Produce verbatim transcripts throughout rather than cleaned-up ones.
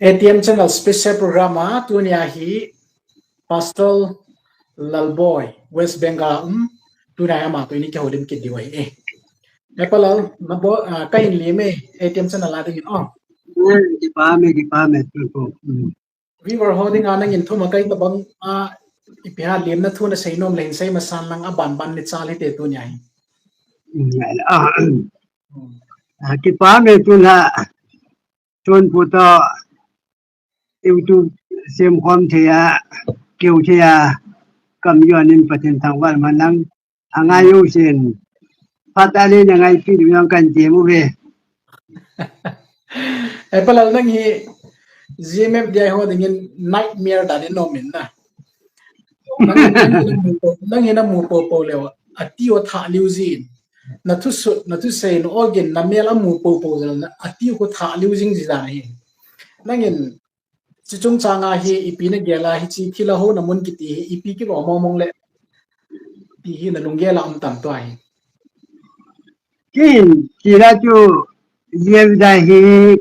A T M Channel special program a tunia hi Pastor Lalboi, West Bengal, um, tunia ama toh ini kihoulim kit diu ahi. Eh. Nepalal, nabo, ah, kahin lim e, A T M Channel a dingin, oh. Eh, kipah e, kipah e, tu ko. Hmm. Viewer ho dinga nangin thum a kai tabang a, ipi ham limna thu nasei nom le hin sei masan lang, aban ban le chal hite tunia hi. Hmm, ah, hmm. Ah, kipah e tuna. Tun puto YouTube sem khom thei a, keu thei a, kam yonin Pathen thangvah man lang, angai u sin. Phat a le na ngaipi diu jong kan ti mu ve. Eh, Palal, nang hi G M F D I ho dingin nightmare dan in um in na. Nang, nang, nang, nang hi namu popo leu, ati u thah liu jin. Na thusut, na thusei, na ogin, na mel amu popo jin, ati u khu thah liu jing ji dan ahi. Nangin, chi chungchang a hi, ipi nagel a, hichi thil a hou na mun kiti hi, ipi kilo mong mong le, ti hi nalunggel a um tam tua hi. Kin, tira chu, G M F D I hi,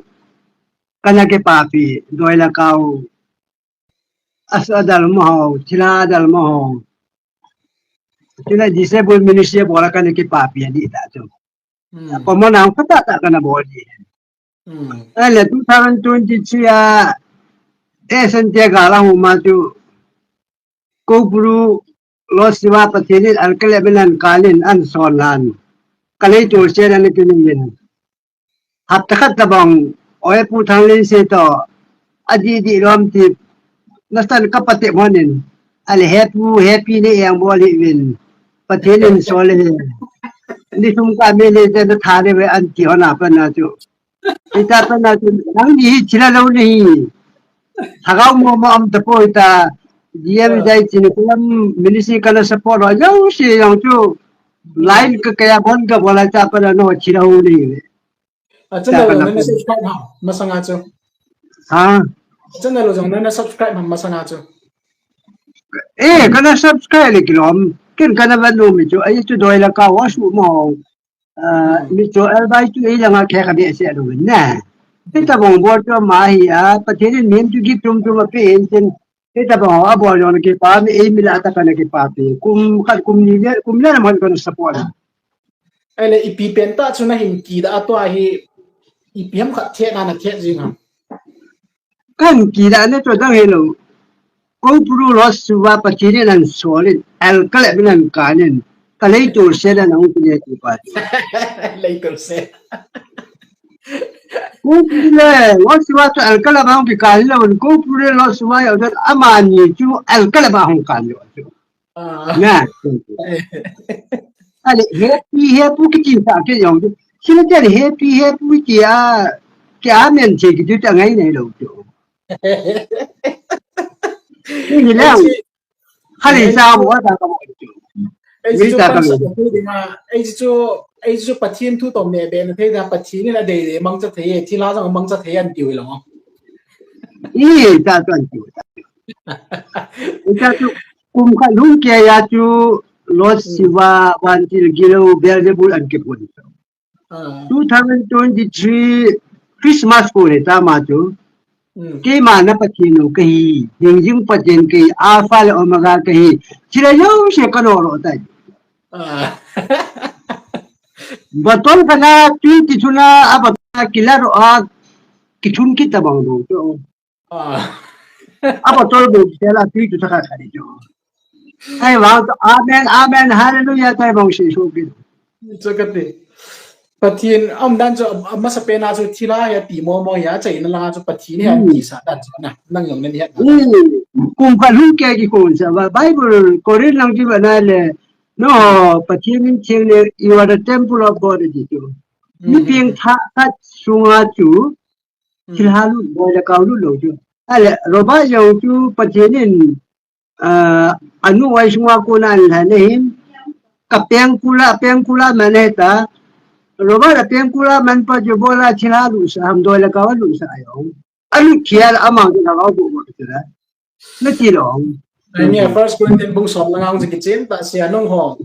kana kipapi, doi le kau, As adal mo ho, thilha adal mo ho. Thilha disabled ministry bol a kana kipapi a di ta chu. Hmm. Common a hung phatah tah kana bol di. Hmm. Ahile two thousand twenty-three a, eh, Sante gal a hung ma chu. Koupuru Lord Shiva Pathen in alkale minan kanin an son lan. Kalei tu se na ni kinin. Hapta khat tabang, oi Pu Thanglin se to, adih dih lom ti, nasan ka pate monin, ale he pu, he pi ne eng bol hi vin, Pathen in sol he. Ni thum ka me le te na tha le ve an ti hona pa na chu. Ita pa na chu, nang ni hi thilha lou ni hi. Thagau mo mo am ta po ita, D M dai chin ko lam ministry kana support lo, yo si yong chu, line ka kaya bon ka bola cha pa na no thilha lou ni hi. A channel lo nana subscribe ham, masanga chu. Ha? A channel lo jong nana subscribe ham, masanga chu. Eh, kana subscribe le kilom. Ken kana van lo mi chu, ai chu doi le kau a su mo. Ah, hmm. Mi chu el bai chu ei langa khe ka be se lo ne. Hita bong bol chu ma hi a, Pathen in min chu gi tum tum a pe in tin. Hita bong a bol jong kipa mi ei mi la ta kana kipapi. Kum khat kum ni le, kum le na man kana support. Ahile ipi pen tah chu nahin kidah a tua hi ipi ham khat thet na na thet jing ham. Kan kidah na chu dang hello. Koupuru Lord Shiva Pathen in an solin, alkale minan kanin, kalei tu se na hung kine ti pa. Lei tu se. Koupuru le, Lord Shiva chu alkale ba hung kikan lo, Koupuru le Lord Shiva ya dan amani chu alkale ba hung kan lo chu. Ah. Na. Ale, he pi, he pu kiti sa ke yong. Sila te he pi, he pu kiti a, ke a men che kiti ta ngai nei lo chu. Ni lang. Hali sa mo ta ka mo chu. Ei chu, ei chu Pathen thu tong ne be na thei da, Pathen in a dei dei mangcha thei, thilha jong mangcha thei an tiu lo. I ta tan tiu. Ita chu kum khat lhung kei a chu Lord Shiva, Vantil Gilo, Beelzebul an kipun. Ah. Two thousand twenty-three Christmas ko le ta ma chu. Hmm. Keima na Pathen u kahi, hingjing Pathen kahi, Alpha le Omega kahi. Chila yo se ka no lo tai. Ah. Bottle kana tui kichuna a bottle kila ro a kichun kita bang do chu. Ah. A bottle bu se la tui tu saka kali chu. Ai vang, amen, amen, hallelujah, tai vang si so ki. Chakati. Pathen, um dan chu, a masa pen a chu thilha ya ti mo mo ya, chai na la chu Pathen ya ti sa dan chu na, nang yong na ni ya. Hmm. Kum ka lu ke ki ko sa, Bible, Korin lang ki ba na le, no, Pathen in theng le, you are the temple of God, ti chu. Mi pieng tha, khat sunga chu, thilha lut, boi le kau lut lo chu. Ale, Robert jong chu Pathen in, ah, anu vai sunga kona an lha na hin, ka pengkul a, pengkul a man he ta. Robert a pengkul a man pa chu bol a thilha lut sa, ham doi le kau lut sa jong. Alut khel a mang chu la kau bu bu chu la. Na ti lo. Ai ni a First Corinthians bung som na ngang chu kichen ta sia nong ho.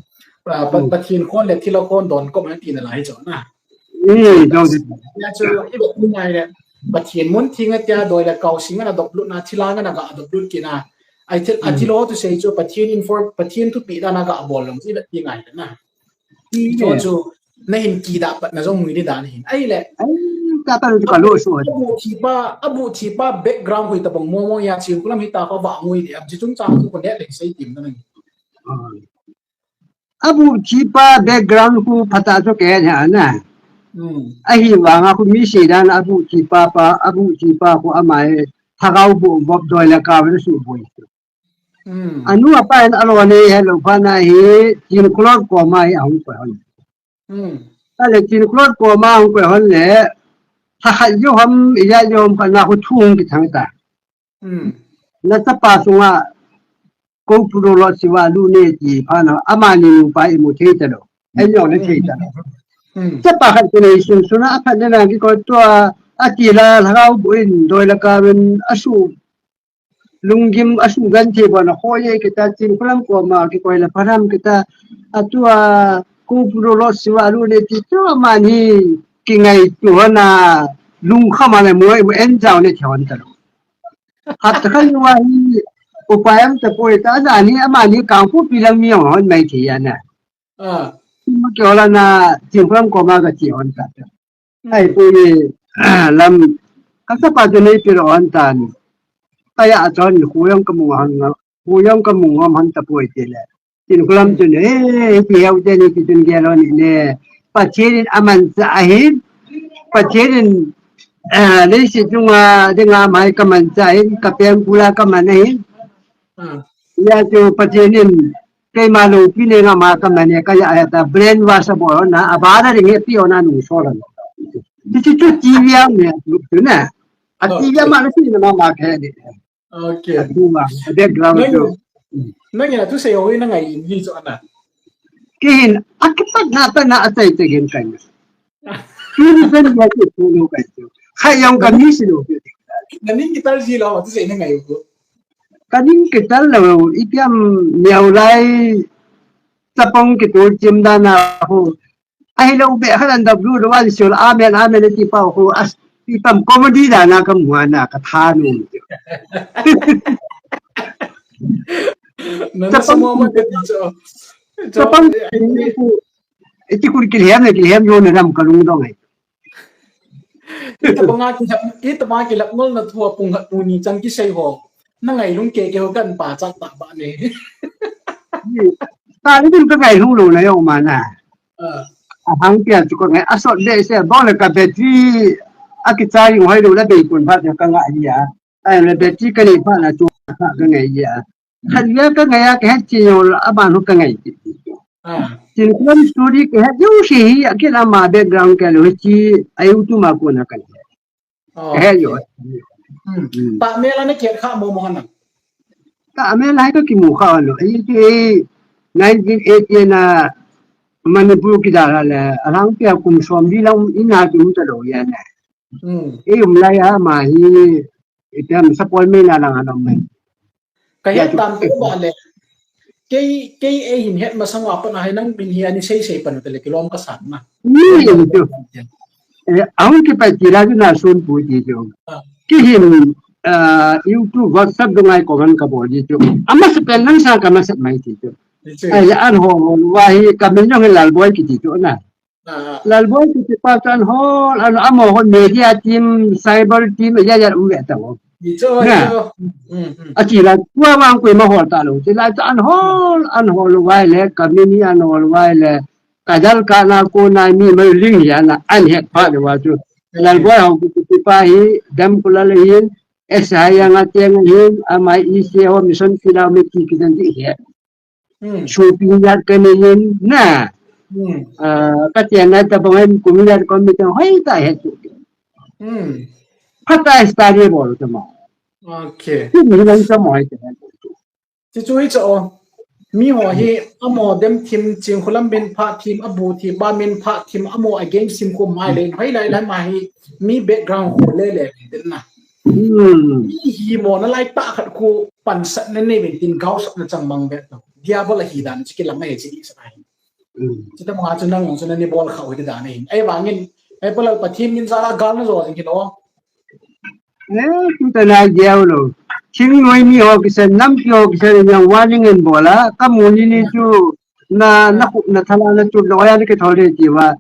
Pa, pa, Pathen khon le thilha khon don kop an ti na lai chu na. Ni, dong. Ya chu i ba ni ngai le. Pathen mun theng a tia doi le kau sing ana dop lut na, thil a ana ga dop lut kit na. Ai thil, a thil ho thusei chu Pathen inform, Pathen thupeh dan a ga bol lou, i vet ti ngai na. Ti chu chu na hin kidah pat na jong ngui di dan hin. Ai le. Ai, ka ta ka lo su. Abu thi pa, abu thi pa background hui tabang mo mo ya chi kulam hi ta ka va ngui di am chi chung chang tu ko ne le sei tim na nang. Abu thi pa background khu phatah chu ke nya na. Hmm. Ahivanga khu mi sei dan abu thi pa pa, abu thi pa khu ama hi thagau bu bop doi le ka ve su boi. Hmm. Anu apa en alo ne he lo pa na hi, Chin Khulam koma hi ahung koi hon. Hmm. Ta le Chin Khulam koma ahung koi hon le, ha khat yo ham, iya yo ham ka na khu thu hung ki thang ta. Hmm. Na chapa sunga, ko puro lo siwa lu ne ti pa na, ama ni nu pa i mu thei ta lo. Ai yo ne thei ta lo. Hmm. Chapa khat ko nei sun sun a phat na ki ko to a, a ti la, la bu in, doi la ka men, a su lunggim a su gan thei bon a, hoi ye kita Chin Khulam koma kikoi la pharam kita, a tua ko puro lo siwa lu ne ti chu ama ni kingaito hon a lungkham a le mo, mo en jao ne thei hon ta lo. Hat khan wa hi upai am ta poi ta, a ni ama ni Kangpokpi lang mi hon mai thei ya na. Ah. Ma ke ola na Chin Khulam koma ka chi hon ta. Hmm. Ai, pu ni, lam, ka chapa chu nei pil hon ta ni. Kaya a chon ni, khu jong ka mu hon nga, khu jong ka mu ngom hon ta poi ti le. Chin Khulam chu ni, eh, ti heu te ni, ti chun gel hon ni ne. Pathen in aman cha ahin. Pathen in, eh, leiset chunga, dinga mai ka man cha ahin, ka peng pula ka man ahin. Hmm. Ya chu Pathen in, keima loupi ne nga ma ka man e, ka ya, ya ta brainwash a bol na, a ba da ring e pi ona nu so la. Ti ti tu ti ya me tu tu na. A ti ya ma na si na ma ma ke ni. Okay. A tu ma, a background chu. Nang ya tu sei hoi na ngai in hi chu ana. Ki hin, a ki tak na ta na a tai te gen kai. Tu ni ben ya ki tu lo kai chu. Khai yang ka mi si lo. Na ning ki tal ji lo, tu sei na ngai ko. Ka ning kital lo, ipi ham neo lai chapang kitul chim dan a ho. Ahilou be khat an dap lu do an siul amen, amen ti pa ho. As, ipi ham comedy dan a ka mu ana ka tha nu. Na, na chapang, sa mo mo ka ti cho. Chapang, eh, iti kun kilhem le kilhem lo na ram ka lung dong ai. Itobanga kilap, itobanga kilap ngol na thu a pung khat pung ni chan kisei ho. Na ngailung kei kei ho kan pachat ta ba ne. Ta ni din ka ngailung lo na yo ma na. Ah. A hang pia chu ka ngai a sot de se bol le ka battery a kichai hoi lo la bei kun ba ka ngai ya. Ai le battery ka nei ba na chu ka ngai ya. Khat via ka ngai a, ka het chi jong le, aban ho ka ngai kit. Ah. Chin Khulam story ka het jouse hi, a kit ama background ka lo hi chi, a YouTube a kona ka het. Oh, ka het jo. Okay. Hmm. Hmm. Tahmel a na kihet kha mo mo hana? Tahmel a hi ka kimu kha lo. Ei, ei, nineteen eighty na Manipur kidal a le, a lang pia kum som li lang in a kimu ta lo ya na. Hmm. Ei, um lai a ma hi, ipi ham sapol me na lang a nom mai. Ka het tam pe ba le. Kei, kei ei hin het masang a pat a hi nang min hi ani sei sei pan te le kilom ka san na. Ni chu. Eh, ahung kipai ti la chu na sun pu ti chu. Ah. Ki hin, ah, YouTube, WhatsApp dunga i comment ka bol ji chu. Ama sa pen nang sa ka ma sa mai ti chu. Ni chu. Ai, an ho, ho, wa hi ka min jong hi Lalboi kiti chu na. Ah. Lalboi kiti pa chu an hol, an amo hol media team, cyber team, ya ya um ve ta ho. Ni chu, na. Ni chu. Hmm, hmm. A chi la, tua wang kui ma hol ta lo. Chi la chu an hol, an hol vai le, ka min hi an hol vai le. Ka dal ka na ko na mi ma ling ya na, an het pa le wa chu. Hmm. Lalboi ho kiti pa hi, dam ku la le hin, S I yang a teng hin, ama i se ho mission kila me ki ki dan di he. Hmm. Shopping yat ka nei in, na. Hmm. Ah, ka tia na tabang em kum yat ko mi teng hoi ta he chu. Hmm. Phat a study bol ta mo. Okay. Ti mi lang ta mo he ta. Ti chu hi chu o. Mi ho hi amo dem thim Chin Khulam min pha thim abu thim ba min pha thim amo against thim ko mai le. Hoi lai lai ma hi mi background ko le le din na. Hmm. Mi hi mo na lai ta khat ko pan sat na nei ben tin gau sat na chang mang be. Diabol a hi dan chu kilang ai chi sa ai. Hmm. Chuta mo chu nang chu na ni bol kha oi dan ai. Ai wangin, ai bol Pathen min sa la gal na jo jing kilo. Eh, tu ta na jeo lo. Thingnoi mi ho kisan, nampi ho kisan, yang warning in bola, ka mu ni ni chu, na, na khu, na thala na chu, lo ya ni ke thol de ti wa.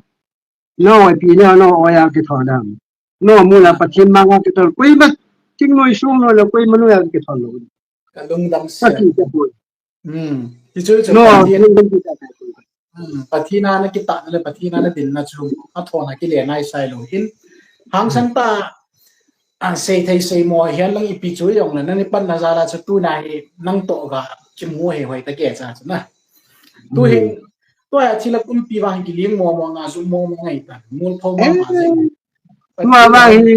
No, pi no, no, o ya ke thol dam. No, mu la Pathen ma nga ke thol. Koi ma, thingnoi sungnoi lo, koi ma no ya ke thol lo. Ka lungdam Ka sia. ki ka poi. Hmm. Ti chu chu No, Pathen. lungdam ki ka poi. Hmm. Pathen a na kitahna le Pathen a na dinna chu. A thona kile nai sai lo hin. Hangsan ta, a sei thei sei mo hian lang ipi chu jong le na ni pan na jala chu tu na hi nang to ga kimu he hoi ta ke cha chu na. Tu hin, Hmm. tu a thila kumpi vang kiling mo mo nga zu mo mo ngai ta. Mul pho mo ma je. Eh, tu a vang hi,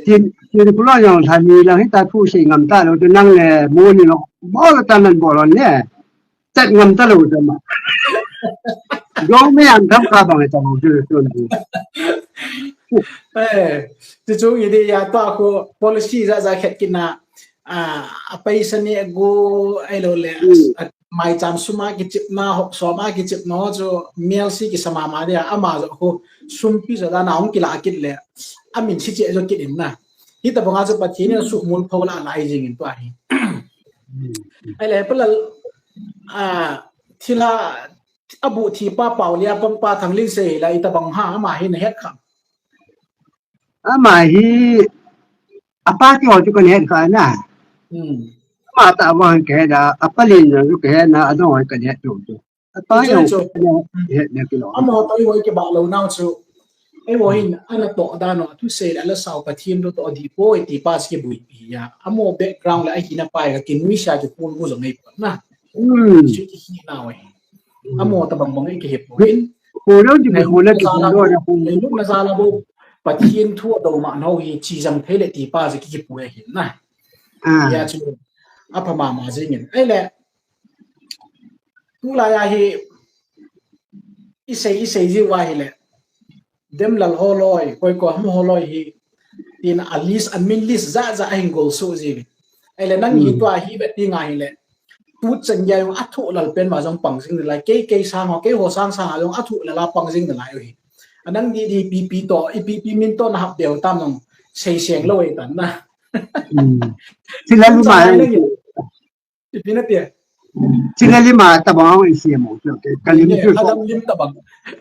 tin, tin kula jong tha ni lang hi ta thu sei ngam ta lo, tu nang le mo ni lo, bo lo ta nan bo lo ne. Chat ngam ta lo ta ma. Jong me ang tham ka bang ta lo, tu, tu, tu. Eh, ti chu i de ya to ko policy za za khet kina, a, a paisa ni gu ai lo le, Hmm. a, mai cham suma ki chip na, ho, soma ki chip no chu mial si ki sama ma de, ama zo ko sumpi zo da na hong ki la kit le. A min si che zo kit in na. Hi ta banga chu Pathen in su mul pho la lai jing in to a hi. Hmm. Ai le pala, a, thila a bu thi pa pau lia pang pa thang lin se la i ta bang ha ama hi na het kha. Ama hi a pa ti ho chu kan het kha na. Hmm. Ama ta wa han ke da, a pa lin na chu ke na, a dong ho kan het chu. A pa Chu, yo chu. kan het na ki lo. Ama ta i ho ke ba lo nau chu. Ei, wo hin, ana to da no, tu se la, la sau Pathen lo to di po, ti pa ski bui pi ya. Amo background la, ai hina pa, ka kinui sa ki pul bu zong ei po na. Hmm. Su ki hi na we. Hmm. Amo ta bang bang ei ki he po hin. Ko lo di Nei, ko la ki na ko sala lo bo, na ko. Nei, na sala bo. Pathen thu do ma no hi chi jang thei le ti pa ski ki pu hin na. Ah. Ya chu. Apa ma ma jing in. Ei le. Tu la ya hi. I sei, i sei ji wa hi le. Dem lal holoi, koi ko ham holoi hi. Tin a list, a min list za za a hin gol su ji. Ele nang hi Hmm. tua hi ve ti nga hi le. Tu chen ya yung a thu lal pen ma jong pang jing lai. Kei kei sang ho, kei ho sang sang a jong a thu lal a pang jing lai hi. A nang di di pi pi to, i pi pi min to na hap deu tam jong sei seng lo e tan na. Hmm. Sila Chen lima chang ai nang hi. Ipi na tia. Sila lima tabang ang isi mo. Okay. Kalim Ye, chu. Hadam lim tabang.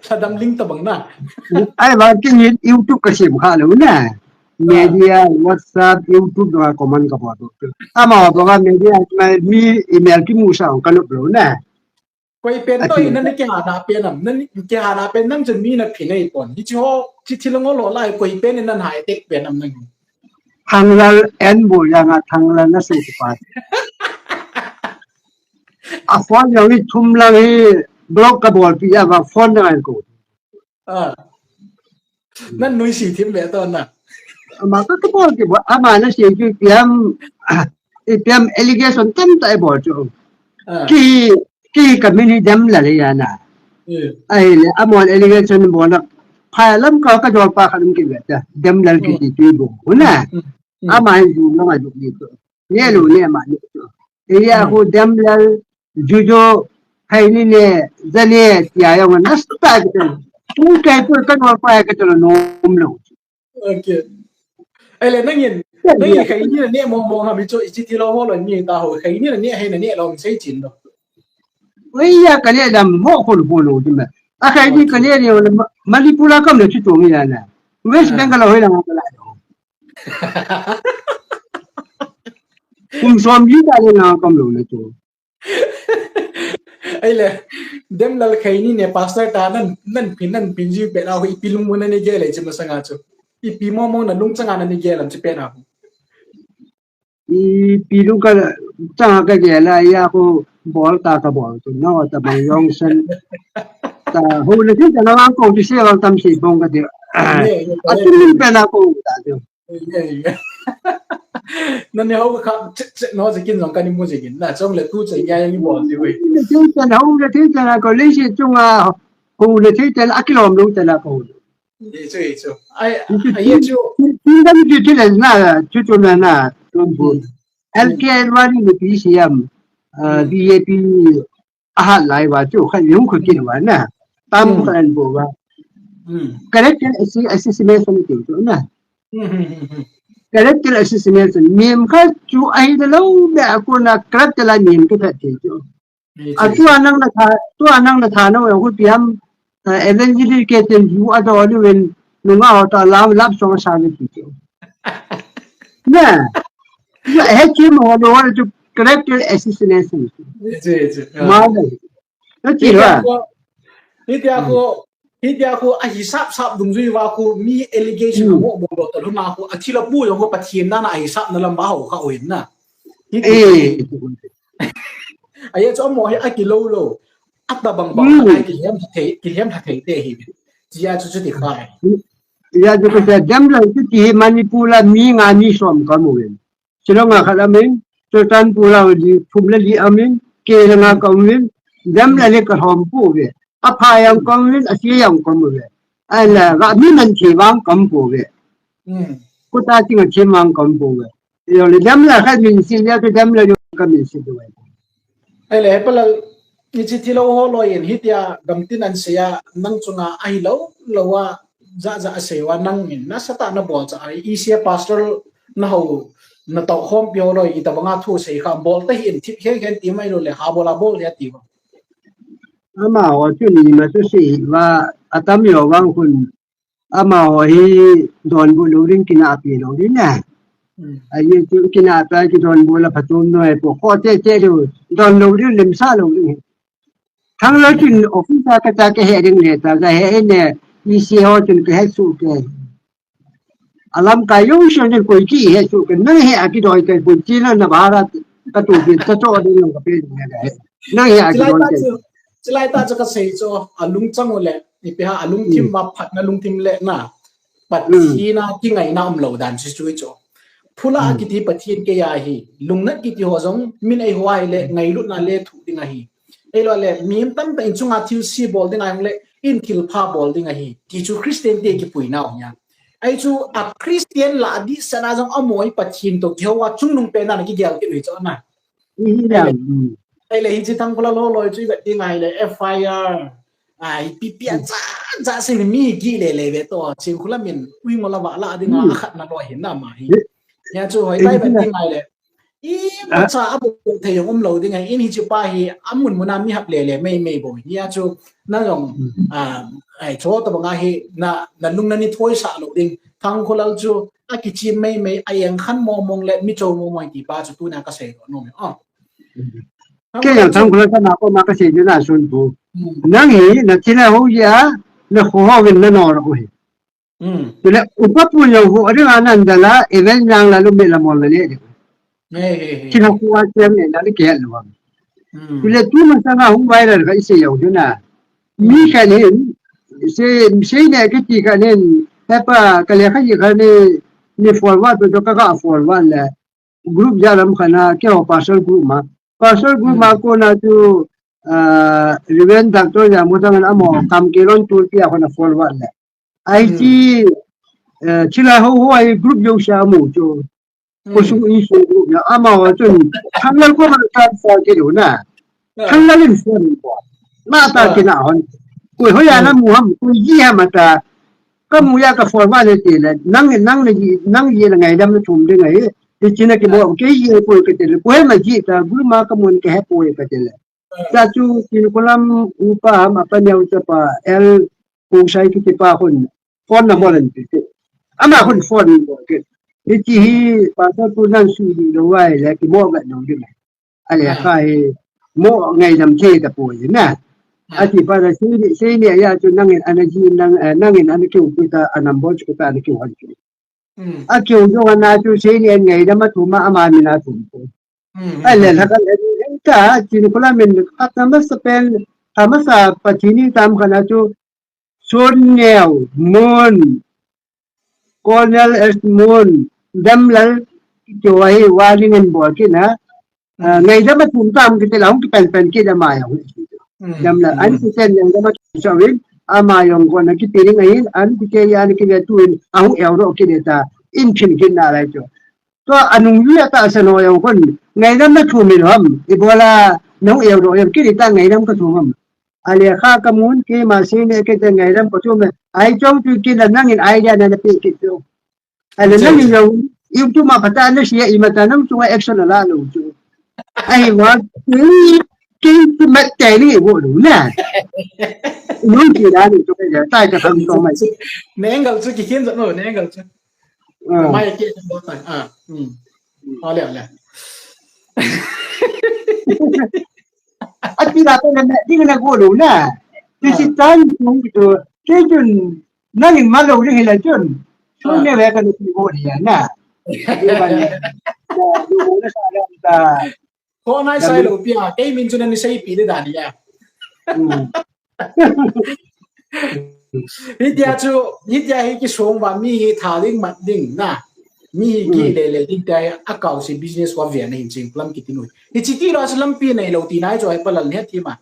Hadam lim tabang na. Ai ba kin YouTube ka sim kha lo na. Ah. Media, WhatsApp, YouTube do comment ka bol. Ama do ka media ma mi email ki mu sa ka lo lo na. Koi pen to Ati. Ina ni ki hana pen am, na ni ki hana pen nang chen mi na phi nei pon. Hi chi ho, chi thi lo ngo lo lai koi pen ina hai tek pen am nang. Thanglal en bo ya nga Thanglal na sei pa. A phone yang hi thum lang hi block ka bol pi ya ba phone na ko. Ah. Nan nui si thim le to na. Ama ka ka bol ki bo, ama na sei ki piam, i piam allegation tam ta i bol chu. Ah. Ki, ki ka min hi Dem Lal ya na. Eh. Ai le, amon allegation bol na. Phai lam ka ka jol pa kha lam ki ve ta. Dem Lal ki Hmm. ti ti bo. Huna. Hmm. Hmm. Ama hi ju na ma ju ni to. Ne lu ne ma ni to. Iya Hmm. ku Dem Lal, Jujo, Khaini ne, Jane, tia yong na sta ki. Tu kai tu ka jol pa ka jol nom lo. Okay. Ai le nang in, Khaini nang in ya. Khaini na ne mo mo ha mi chu i chi thi lo ho lo ni ta ho. Khaini na ne hai na ne lo sei chin do. Oi ya ka le dam mo ko lo ko lo di ma. A Khaini Okay. ka le ni Ma-, Manipur a kam le chu to mi ya na. West Ah. Bengal ho la ka la. Kum som ji ta le na kam lo le chu. Ai le, Dem Lal Khaini ne pastor ta nan, nan phin, nan phin ji pe la ho ipi lung mo na ni ge le chi ma sanga chu. Ipi mo mo na lung changa na ni ge lam chi pe na ho. Ipi lung ka, changa ka ge la ya ko bol ta ka bol tu. Na ta bang yong sen. Ta ho le ti ta na ko ti se wang tam si bong ka ti. Ye, ye, A ye. tu lung pe na ko ta tu. Ye, ye. Nani ho ka che, che, no je kin jong ka ni mu je kin. Na chong le tu che nya ni bol ti we. Le ti ta na ho le ti ta na ko le si chunga ho le ti ta na a kilom lu ta na ko. Ye chu, ye chu. Ai, ai ye chu. Tin dan ti ti le na chu chu na na. Chu bu. Hmm. L K Advani ni P C M. Uh, Hmm. B J P a hat lai wa chu kha yung khu kin wa na. Tam Hmm. kha an bo wa. Hmm. Correct assi-, assassination ti chu na. Hmm, hmm, hmm, hmm. character assassination. Mihem khat chu ahi lou, be a kona character la mihem kiphet thei chu. Atua nang na tha, tua nang na tha na ho piam, uh, evangelist ke ten ju a do lu wen, nunga ho ta lam lap song sa ni ti chu. Na. Ya he chi mo do ho chu character assassination. Ma na. Hitia ko, hitia ko, hitia ko, a hisap sap dungjui uva ko, mi allegation amo bol to lhon a ko, a thilha pu jong ko Pathen dan a hisap na lam ba ho kha oi na. Hiti. Aye chu amo hi a kilou lou. Atabang bang a kilhem thei, kilhem thei te hi. Tia chu chu ti khai. Ya chu ko sa dam la chu ti Manipur la mi nga mi som ka mu ven. Shillong a khat amin, Churachandpur a li, thum le li amin, ke le nga ka um in, dam le le ka hom pu ve. A pha yang ka um in, a si yang ka um ve. Ai la, ga mi man thi vang ka um pu ve. Ko ta ting a thi mang ka um pu ve. Yo le dam le khat min si le, to dam le yo ka min si do. Ai le, he pa la, ni chi thi lou ho loi in, hitia gamtin an sei a, nang chunga ahi lou, lou a, ja ja a sei uva nang in, na sa ta na bol cha a, i sia pastor na ho, na tau khompi ho loi, i ta banga thu sei kha, bol ta hi in thip khen khen ti mai lou le, ha bol a bol le ti va. Ama ho chu ni ma chu sei va, atam yo vang hun, ama ho hi donbut lou ding kina pi lou ding na. Ai chu kina ta ki donbut la phatum noi po, ko te te lou, don lou ding, lim sa lou ding. Thang lou chun office a ka ta ka he ding le ta, ka he ne, i si ho chun ka he su ke. Alam ka yo sho ne koi ki he su ke, na he a ki doi ke koi chi na na bharat ka tu bi ta to ding ka pe ne ka he. Na he a ki doi ke. Chilai ta chu ka sei chu, a lungchang u le, i pe ha a lungthim ma phat na lungthim le na. Pathen a kingaina um lou dan chu chu chu. Phula kiti Pathen kei ahi, lungnat kiti ho jong min ei ho ahi le, ngailutna le thu ding ahi. Ei lo le, mi tam ta in chunga thil si bol ding ahi le, in thil pha bol ding ahi. Ti chu Christian te kipui nau nia. Ei chu a Christian la di sana jong a moi Pathen to kihou a chungnung pe na na kigel kit ui chu na. Ei le hi chi thang kula lo lo chu i vet ding ahi le, F I R. Ai, pi pi a cha, cha se mi ki le le ve to, ching khula min, ui ngo la va la ding a, khat na lo hin na ma hi. Ya chu hoi tai vet ding ahi le. I mo cha a bu thei jong um lou ding ahi, in hi chi pa hi, a mun mun a mi hap le le, mei mei bo. Ya chu, na jong, a, ai, cho ta banga hi, na, na lung na ni thoi sa lou ding, thang khulal chu, a kichi mei mei, a yang khan mo mong le, mi cho mo mo ti pa chu, tu na ka sei lo, no me, oh. Ke yang thang khulal ka na ko ma ka sei ju na sun pu. Nang hi, na chi na ho ya, na ho ho win na no ro hi. Tule upa pu yo ho ri wa nan da la, event yang la lu me la mo le le. Chi na ku wa che me na le ke lu wa. Tule tu ma sa na hu wai la ka i sei yo ju na. Mi ka ni, sei, sei ne ke ti ka ni, he pa, ka le ka yi ka ni, ni forward to ka ka forward le. Group ja lam khana, keiho pastor group ma. Pastor group ma kona chu, ah, Reverend Doctor ja mo tang amo kam kelon tu tia khona forward le. Ai chi, eh, chila ho ho ai group jo sa mo chu. Ko su in su group ya ama ho chun. Thang lal ko ma transfer ke do na. Thang lal in phone ko. Ma ta ke na hon. Ko ho ya na mu ham, ko yi ha ma ta. Ka mu ya ka forward le ti le, nang, nang le ji, nang ji le ngaidam le thum ding ahi, ti chi na ki mo, ke ji ko ke ti le, ko he ma ji ta, group ma ka mun ke he po ke ti le. Ta chu, tin ko lam upa ham apa neu cha pa, el ko sai ki ti pa hun, phone number an ti ti. Ama hun phone number ke. Ni chi hi, pa sa tu nan su ji lo wai le, ki mo ga no ding. Ale kha hi mo ngaidam thei ta poi na. Ati pa la sei ni, sei ni ya chu nangin ana ji nang, eh, nangin ana kiu pu ta a number chu ta ana kiu han chu. A kiu jo ana chu sei ni ngaidam a thum a ama min a thum pu. Ale la ka le ta chin kula min khat na ma sa pen, ta ma sa pa chi ni tam khana chu Sun Neo, Mun, Colonel S Mun, Damlal, kiti ho hi warning in bol kit na. Ah, ngaidam a thum tam kiti la, hung kipen pen kit ama jong. Damlal, an kiten ngaidam a thum sa win, ama jong ko na kiti ring ahin, an kiti ya ni kiti tu in, ahung eu ro kiti ta, in phin kit na lai chu. Tua anung yu ata sa no jong kon, ngaidam na thum in ham, i bola, nung eu ro, eu kiti ta ngaidam ka thum ham. Ale kha ka mun keima sei ne ke te ngaidam ka thum e. Ai chong tu kila nangin idea na na pe kit tu. Ale nangin jong YouTube ma pata na share ima ta nang chu action ala lo chu. Ai wa, ki, ki mat tai ni bo lo na. Nung ki da ni chu ka ja, tai ka tham to mai. Ne angle chu ki khin ja no, ne angle chu. Ah. Mai ki bo ta. Ah. Hmm. Ole, ole. Ati la to na, di na bo lo na. Ti si tan nung ki to. Ke chun, nang in ma lo ni hila chun. Chu ne ve ka ni bo ni na. Ni ba ni. Ko nai sai lo pia, kei min chu nani sei pi de da ni ya. Hmm. Hitia chu, hitia hi kisong va mi hi tha ding mat ding na. Mi hi ki le le ding tia hi a kau si business wa ve na hin ching plan ki ti nu. Hi chi ti lo chu lampi nei lo ti nai chu hai palal ne ti ma.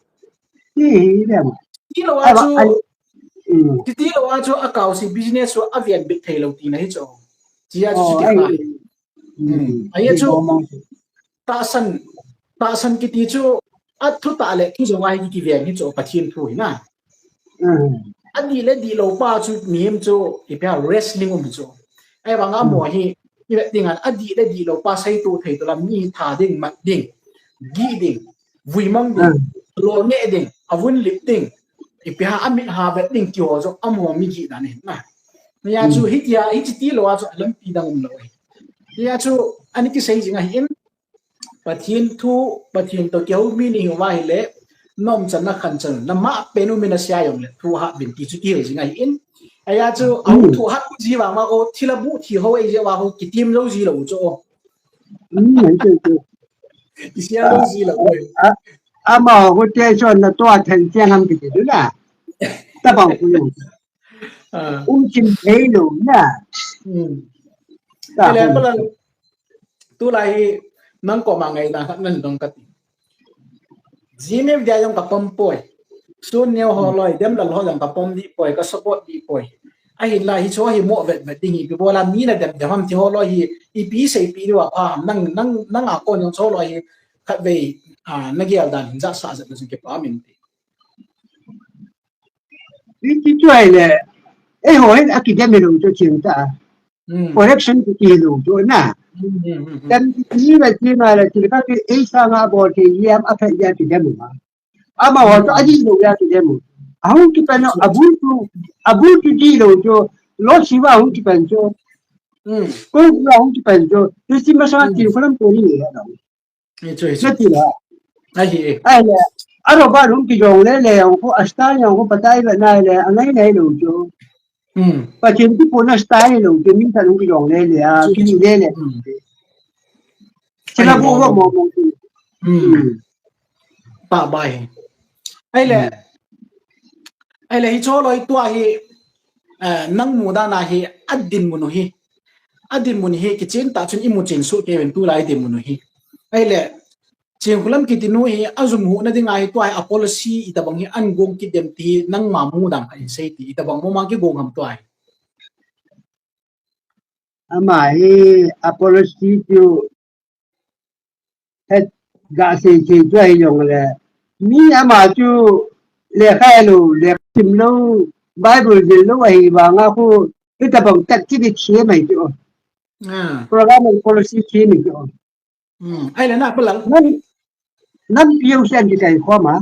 Ti hi le ma. Ti lo a chu, ti ti lo a chu a kau si business wa a ve bit thei lo ti na hi chu. Chi a chu ti ka. Ai chu. Tahsan, tahsan kiti chu, a thu tah le thu jong ahi kiveng hi chu Pathen thu hi na. A dih le dih lo pa chu mihem chu ipi ham wrestling um chu. Ahivang a mo hi, i vet ding an, a dih le dih lo pa sei tu thei tu lam mi tha ding, mat ding, gih ding, vui mang ding, lo nge ding, a vun lip ding, ipi ham a mit ha vet ding ti ho chu a mo mi gih dan hi na. Nia chu hitia, hi chi ti lo a chu a lampi dang um lo hi. Nia chu ani kisei jing ahi in, Pathen thu, Pathen to kihou mi ni hi uva hi le, nom chan na khan chan, na ma pen u mi na sia jong le, thu ha bin ti chu kihil jing ahi in. Aya chu, a thu ha ku ji va ma ko, thila bu thi ho ei je va ho, kitim lo ji lo chu. Isia lo ji lo. Ama ho te chon na to a then chiang ham ti du na. Ta bang ku lo. Um chin thei lo na. Ele pala tulai nang ko ma ngai na khat nan dong kati. Jimmy dia jong ka pom poi. Sun neo ho loi, dem lal ho jong ka pom di poi, ka support di poi. Ahin la hi cho hi mo vet vet ding hi, pi bola mi na dem dem ham ti ho loi hi, ipi sei pi di wa pha ham, nang, nang, nang a kon jong cho loi hi, khat vei, a, na gel dan hin ja sa ja na jong ke pa min ti. Ti ti chu ai le, e ho hin a ki dem lo cho ching ta. Correction ti ti lo cho na. Kan ti ti la ti ma la ti ka ti e sa nga bo ti yam a pha ya ti dem ma. Ama ho to a di lo ya ti dem. A hung kipan a bul tu, a bul tu di lo cho, lo si wa hung kipan cho. Ko wa hung kipan cho. Ti si ma sa ti ko lam ko ni ya lo. Hichu, hichu. Nati la. Ahi. Ai le. Aro ba hung kijong le le, ko asta jong ko patai ba nai le, angai nai lo cho. Hmm. Pathen kipu na style lo, ke min ta hung kijong le le, a, ki le le. Hmm. Sila bu mo mo. Hmm. Pa bai. Ai le. Ai le, hi cho loi tua hi, eh, nang mu dan a hi, a dinmun u hi. A dinmun hi, kichen ta chun i mu chen su ke ven tulai dinmun u hi. Ai le, Chingkhulam kiti nu hi a jum hu na ding a hi tua hi a policy i tabang hi an gong kit dem ti nang ma mu dang kha in sei ti i tabang mo mang ki gong ham tua hi. Ama hi a policy chu het ga sei sei tua hi jong le. Mi ama chu lekha lo, lekha sim lo, Bible jil lo ahi vang a khu i tabang tat ki di khi mai chu. Ah. Program and policy khi mai chu. Hmm. Ai le na pala. Nam, nam piu sian ki kai khoma.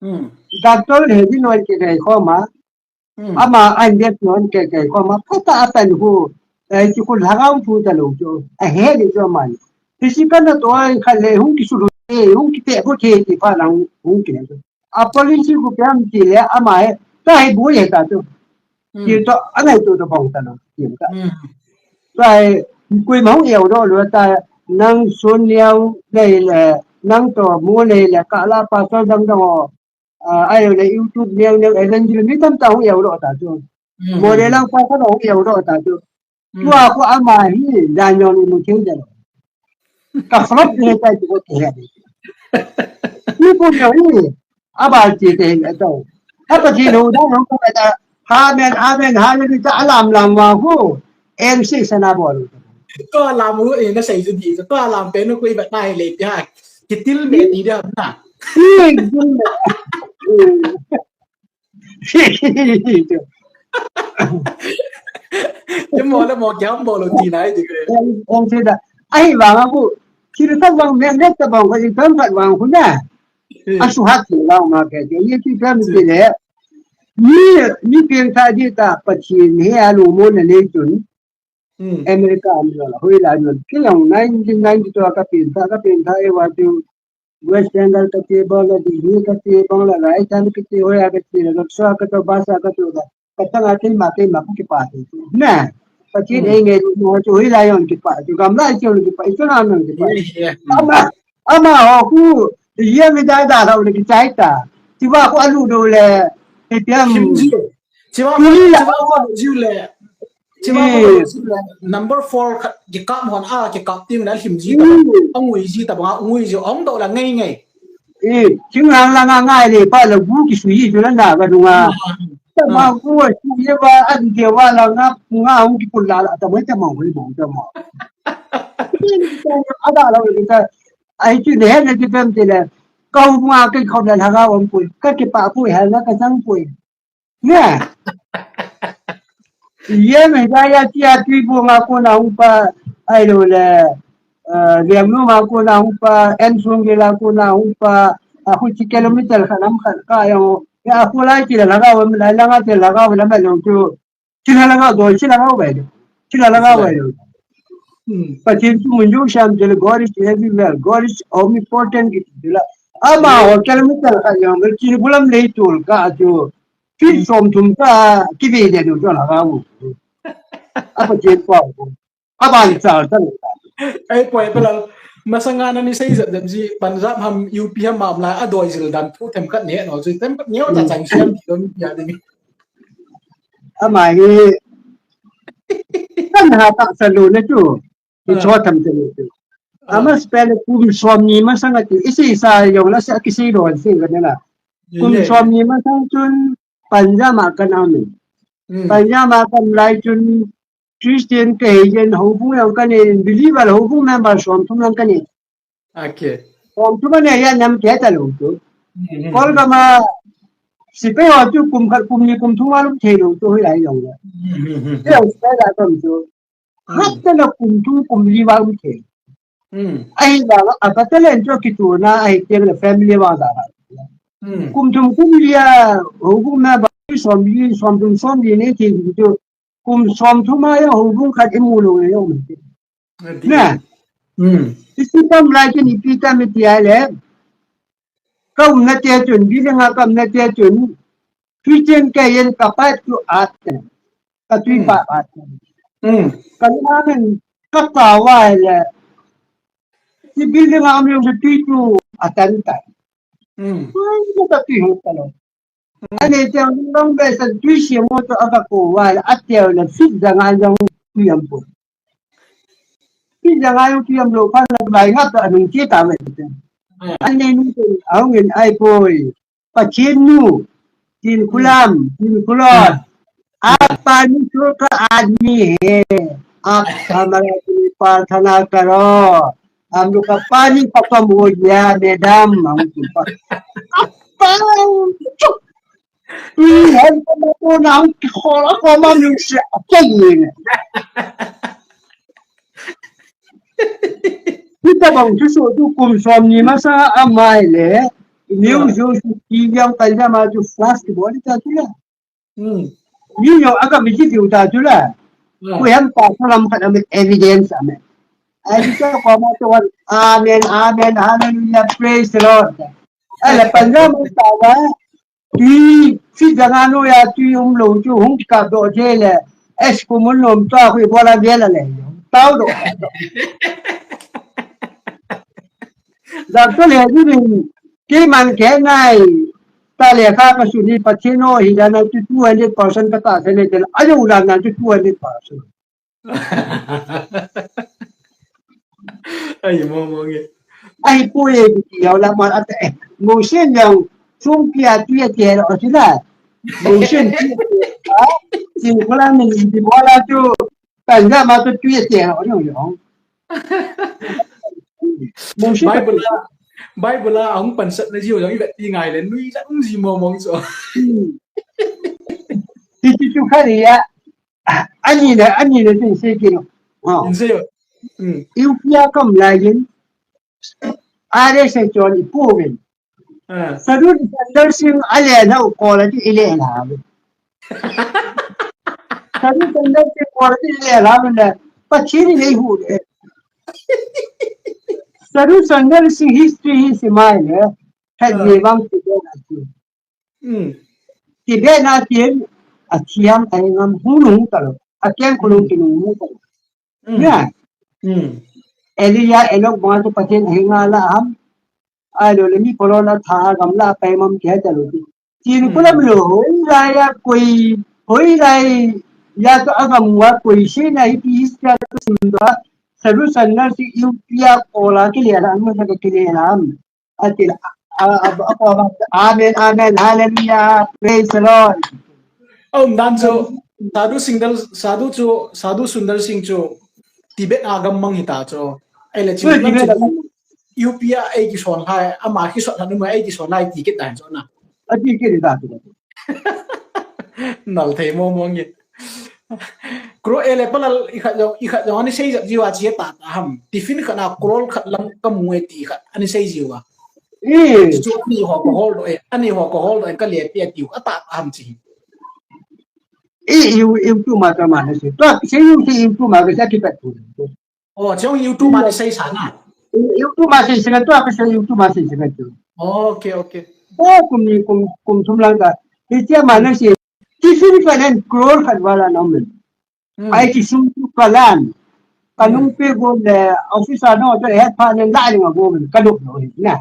Hmm. Doctor he di non ki kai khoma. Hmm. Ama an det non ki kai khoma. Pata atan hu. Ai ki kun hagam fu ta lo jo. A he ni jo man. Ti si kan to ai kha le hung ki su lu. E hung ki te ko te ki pa lang hung ki ne. A policy ku piam ti le ama he, ta hi bu ye ta tu. Hmm. Ti to, a ngai tu to bong ta lo. Ti ta. Hmm. Ta hi, kui ma hung yau do lo ta, nang sun yau nei le, nang to mu nei le, ka la pa to dang dang o. A, ai le YouTube neu neu evangelist mi tam ta hung yau lo ta tu. Hmm. Mo le lang pa ka hung yau lo ta tu. Hmm. Tua khu ama hi, dan yong ni mu thei de lo. Ka flop ni tai tu ko te he. Ni ko yo ni, a ba ti te he to. A pa ti lo da lo ko ta. Amen, amen, hallelujah, alam lam wa hu. En si sana bol. To alam hu, e na sai ju di. To alam pe no ko i ba tai le pia. Kitil me di da na. Ni, ni. Imo le mo kiam bol lo ti nai ti ke. Ong se da. Ai vang a ku. Kiri ta vang men le ta vang ko i tam pat vang ku na. Asuhat ti vang ma ke. Ye ti tam ti le. Ni ni pen ta di ta Pathen he a lo mo na le tun. America am lo la hoi la non. Ki long nineteen ninety two ka pen ta ka pen ta e wa tu West Bengal kati, Bangladesh kati, Bangla Rajdhani kati, hoiya kati, rickshaw kati, bus kati, ka tanga keima, keima ka kipa ti. Na, Pathen ei nge mo chu hoiya jong kipa ti, gamla chu kipa, ichu na jong kipa. Ama, ama ho khu, ye mi da da ho le kichai ta. Tiwa khu alu do le, ipiam. Chiwa khu, chiwa khu jiu le. Chima ko number four khat kikap hon a kikap ting na hlim ji ta. Angui ji ta banga angui ji ong do la ngai ngai. Eh, ching lang lang a ngai le pa la gu ki sui ji la na ga dunga. Ta ma gu a sui ye ba a di ke wa la nga nga ong ki pul la la ta mo ta mo ri mo ta mo. A da la ri ta. Ai chi ne ne ki pem ti le. Ka hu nga ki khop la la ga ong pui. Ka ki pa pui ha la ka sang pui. Nge. Ye me ja ya ti a ti bu nga ko na hung pa ai lo le. Eh, liam nu nga ko na hung pa, en sung ge la ko na hung pa, a khu chi kilometer kha nam kha ka yo. Ya khu lai ti la ga wa la la nga ti la ga wa la ma lo chu. Chi la ga do chi la ga wa. Chi la ga wa. Pathen chu mun jong siam ti la, God is everywhere. God is omnipotent ki ti la. Ama ho kilometer kha yo, chi bulam lei tul ka chu. Feet som thum ka kive de nu jong la ka u. A Pathen pa u. A ban cha ta. Ai poi pa la. Masanga na ni sei jat jat ji Punjab ham U P ham mam la a doi jil dan thu them khat ne no ji them khat neo ta chang siam ti don ya de ni. Ama hi. Kan ha ta sa lo na chu. Ni cho tham te ni. Ama spell kum som ni masang ati. Isi sa yong la sa kisi lo si ka na. Kum som ni masang chun Punjab ma kan am. Punjab ma kan lai chun Christian ka hi jen ho bu yong kan ni believer ho bu member som thum lang kan ni. Okay. Som thum ne ya nam ke ta lo tu. Kol ka ma si pe ho tu kum khat kum ni kum thum ma lu thei lo tu hi lai yong la. Te spell a tam tu. Hapta na kum thum kum li va um thei. Ahi vang a ka talent chu kitu na ahi tiang le family vang da. Kum thum kum li a ho kum na ba som li som thum som li ne ti chu kum som thum a ya ho kum khat i mu lo ne yo. Na. Isi tam lai ki ni pi tam ti a le. Ka um na te chun bi le nga ka um na te chun. Christian ka yen ka pa tu at. Ka tui pa at. Ka na men ka ka wa le. Si building a mi ka tui tu atan ta. Ka tui ho ta lo. Ane te long be sa tui si mo to aka ko wa le at te le fit da nga jong tui am po. Fit da nga jong tui am lo pa na bai nga ta nung ti ta me. Ane nu te a ngin ai poi. Pathen nu, Tin Khulam, Tin Khulot, आप पानी छोड़कर आदमी है, आप हमारा लिए प्रार्थना करो, हम लोग का पानी खत्म हो गया, मैडम, हम तुम पर तू हम को ना हम खोला को मालूम से चाहिए। Kita bang chu so tu kum som ni masa amai le. New Jersey ti yang kai da ma chu flash ki bol ta tu la. New York aga mi ji diu ta tu la. Ku hem pa salam khat am evidence am. Ai ta ko ma to wan. Amen, amen, hallelujah, praise the Lord. Ala Punjab ta wa. Tui, si janga no ya tui um lo chu hung kap doh je le. Es ku mun lom ta khu bola vela le. Tao doh. Doctor le ni ni. Keiman ke nai. Ta le kha ka su ni Pathen o hi da na chu two hundred percent ka ta se le te. Ayo da na chu two hundred percent. Ai, mo, mo nge. Ai, pu ye, ki, ki, yau la, ma, ate, eh, mo, sien yang, sung, ki, a, tu, ye, ki, lo, ti, la. Mo, sien, ki, a, sing, ko, la, mi, ti, mo, la, tu, ta, la, ma, tu, tu, ye, ki, lo, yo, yo. Mo, sien, Bible la, Bible la, ahung pansat na jiu, yang, i vet, ti, ngai, le, nui, la, um, ji, mo, mo, so. Ti, ti, tu, kha, ri, ya. Ani na, ani na tin sei kino. Ha. In sei. Hmm. U P A kam lai in. Are se chon i pu vin. Ah. Sadhu Sundar Singh ale na u kola ti ile na. Sadhu Sundar Singh kola ti ile na. Pathen in eihu le. Sadhu Sundar Singh history hi simai le. Hat ni bang ti le na ti. Hmm. Tibet na tin, athiam, ahi ngam, hung hung talo. Akeng khulung kinung hung talo. Hmm. Ya. Hmm. Elijah, Enoch, bang tu Pathen ahi nga la ham. Ai lo le mi polo la tha gam la pai mam ke talo. Tin kulam lo, hoi lai ya koi, hoi lai ya to agam wa koi se na hi ti is ya to sim do. Sadhu Sundar Singh U P A kola ki le la, am sa ki le la. Ati, a, a, a, a, amen, amen, hallelujah, praise the Lord. Um, dan chu, Sadhu Sundar, Sadhu chu, Sadhu Sundar Singh chu, Tibet a gam mang hita chu. Ai le chu, Tibet a gam mang. U P A ei kison lai, ama kison lai, numa ei kison lai, ti kit dan chu na. Ati kit dan chu. Nal thei mo mo nge. Kro ele palal i khat jong, i khat jong ani sei jap jiwa chi ta ta ham. Tiffin khat na crore khat lang ka mu e ti khat ani sei jiwa. Eh. Chu ani ho ko hol do e, ani ho ko hol do e ka le pe ti u ata ta ham chi. Eh, you, you too much, man. Sei you, sei you too much, sa ki pat tu. Oh, chong YouTube ma ni sei sa na. YouTube ma sei sei tu, apa sei YouTube ma sei sei tu. Okay, okay. Oh, kum ni, kum, kum thum lang ka. Hitia ma na sei. Tiffin khat nen crore khat vala na men. Hmm. Ai ki sum tu kalan. Kanung pe go le office a no to het pa nen la ni ma go men. Ka dok no na.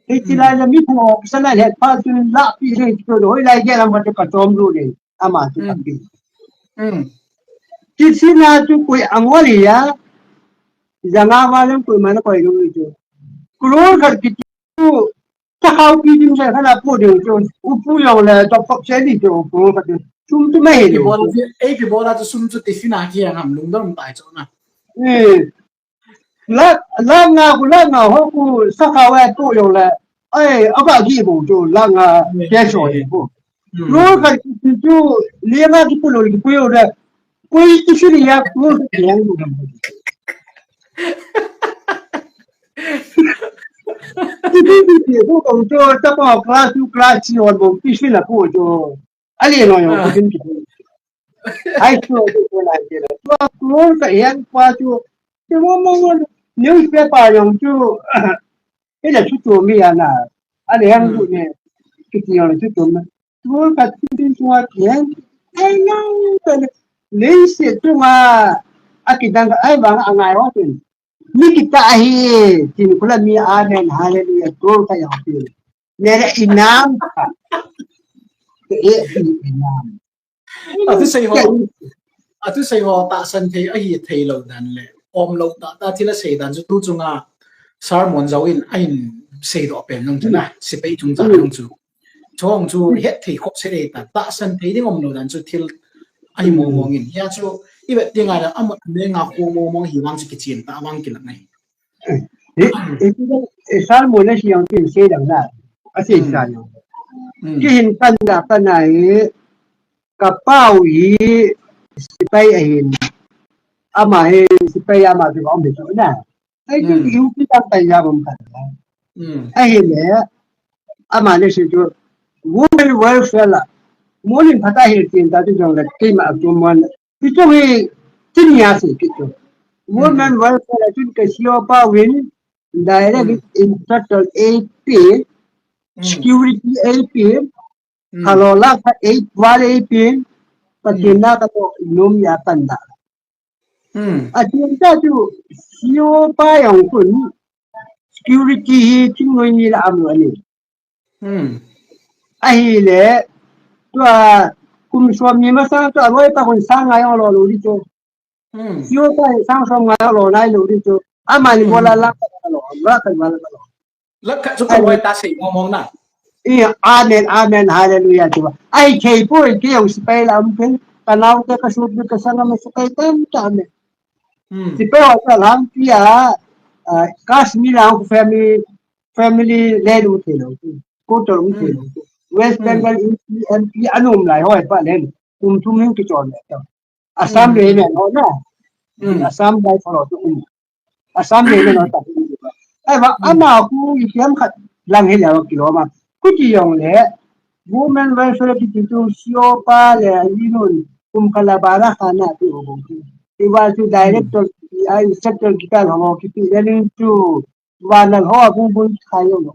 Hiti lai la mi phu office na het pa tu la pi le tu do lai ge lam ka to ka tom lu le. Ama tu ka pi. Hmm. Tiffin a tu koi angol ya. Janga valam koi mana koi lu tu. Crore khat kiti tu. Sakau pi dim sa khat a pu ding chu. Upu jong le to khop se di chu crore khat tu. Sum tu mai he. Ei, pi bola chu, ei, pi bola chu sum chu tiffin a ki ang ham lungdam tai chu na. Eh. La, la nga ku, la nga ho ku, sakau a pu jong le. Ai, aba gi bu chu, la nga ke so di bu. Hmm. Crore khat chu, chu, lia nga ki pu lo ki pu yo le. Koi ki siri ya, crore khat yang bu. Ki pu ki pu ko chu, ta pa class two, class three on bu, ki siri la pu chu. Ali no yo, ki siri ki pu. Ai chu, chu, chu, la ki la. Tu crore khat yang pa chu, Ti mo mo mo, newspaper jong chu, ila chu chu mi ana, ani hang chu ne, kiti jong chu chu mi. Tu ka chu chu chu a kien, ai nang, le se chu ma, a kidang ai bang a ngai ho tin. Mi kita ahi, tin kula mi amen, hallelujah, tu ka jong chu. Mere inam ka. Ke e inam. Atu sei ho, atu sei ho tahsan thei ahi thei lo dan le. Om lo ta, ta thil a sei dan chu tu chunga sermon zo in a in sei doh pen nung chu na, sipai chung cha nung chu. Chong chu het thei khop se ta, tahsan thei ding om lo dan chu thil ahi mo mo ngin. Hia chu, i vet ti ngai la, amot me nga khu mo mo hi wang chu kichim ta wang kila ngai. Eh, eh, eh, Salmo na siyang tin sei dang na. Asei sa yo. Kihin pan da pan na hi, ka pau hi, sipai ahin. Ama hi, sipai ama ti om de na. Ai ti yu ki ta pa ya bom ka. Ahin le, ama le si ju, women welfare la. Mo nin pha ta hi tin ta ti jong le, ki ma tu mon. Hichu hi, tin ya si kichu. Women welfare chun ka C E O pa vin, direct instructor A P, security A P, halo la ka A P, wale A P, patina ka to num ya tanda. A tin ta chu C E O pa yang kun, security hi tin noi ni la am ani. Ahile, tua, kum som ni masang tua, loi pa kun sang ngai lo lo di chu. Sio pa sang som ngai lo nai lo di chu. Ama ni bola la ka lo, la ka lo. La ka chu ka loi ta sei mo mo na. I, amen, amen, hallelujah chu. Ai thei po ke yong sipai lam pen, ka nau te ka sut ka sang ma sipai tam tam. Sipai wa ka lam pia, ah, Kashmir ang family family le lu thei lo, ko to lu thei lo. West Bengal M P, M P anum lai hoi pa le, kum thum hin kichon le to. Assam Rifles ho na. Assam Rifles ho chu um. Assam Rifles ho ta. Ahivang ama khu ipi ham khat lang hilou kilom a. Khuti jong le Women Welfare kiti chu C E O pa le inun kum kala bara khana ti ho bou. Iva chu director, instructor kiti ho kiti le ling chu Vanal ho a bungbung khai jong lo.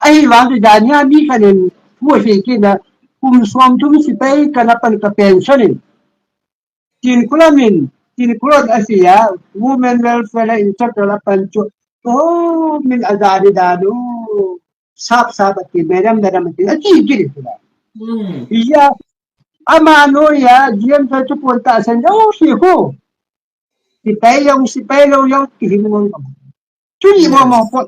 Ahivang chu jania mi khat in mu sei kit na, kum som thum sepai kana pan ka pension in. Tin khulam in, tin khulam a sia, Women Welfare in chapter a pan chu. Oh, min a jani danu. Sap sap ati, madam, madam ati, ati kit khulam. Iya, ama noiya, G M sa chu pon ta san jong si khu. Sepai jong, sepai lou jong, kihing mong mong. Chu ni mong mong pot.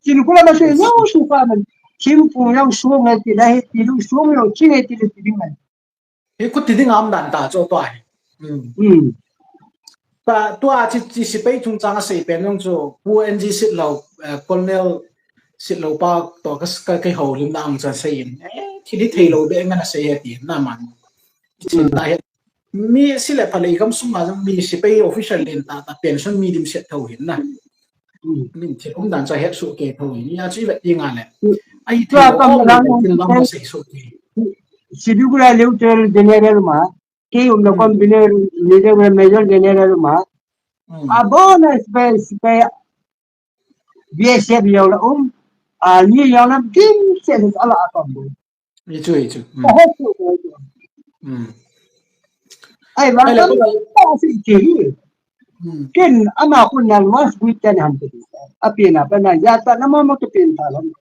Tin khulam a se jong, su pa man. Thingphung jong, su ngai ti la, he ti lu, su jong, chi ngai ti lu, ti ding ngai. Hi khuti ding am dan ta chu tua hi. Hmm. Ta, tua chi, chi sepai chungchang a sei pen jong chu, Pu N G Sitlhou, eh, Colonel Sitlhou pa to ka, ka, ka houlim na ang chan sei in. Eh, thil hi thei lou be ngan a sei he ti na man. Chin ta he. Mi si le pha le i gam sung a jong mi sepai official len ta ta pension mi dim set tho hin na. Min thil um dan cha het su ke tho hin. Ya chi vet ti nga le. Ai thil um le thil lam sei su ke. Sidugura Lieutenant General ma. Kei um na kon General, Major General ma. A bonus be sepai B S F jong la um. A ni jong la dim se ala a kom. Ichu, ichu. Hmm. Oho, chu, chu, chu. Hmm. Ai, vang ai, le, kam ko la, ta si chi hi. Hmm. Ken ama ko na was weekend ham te. Api na pa na ya ta na ma ma ke pin ta lam.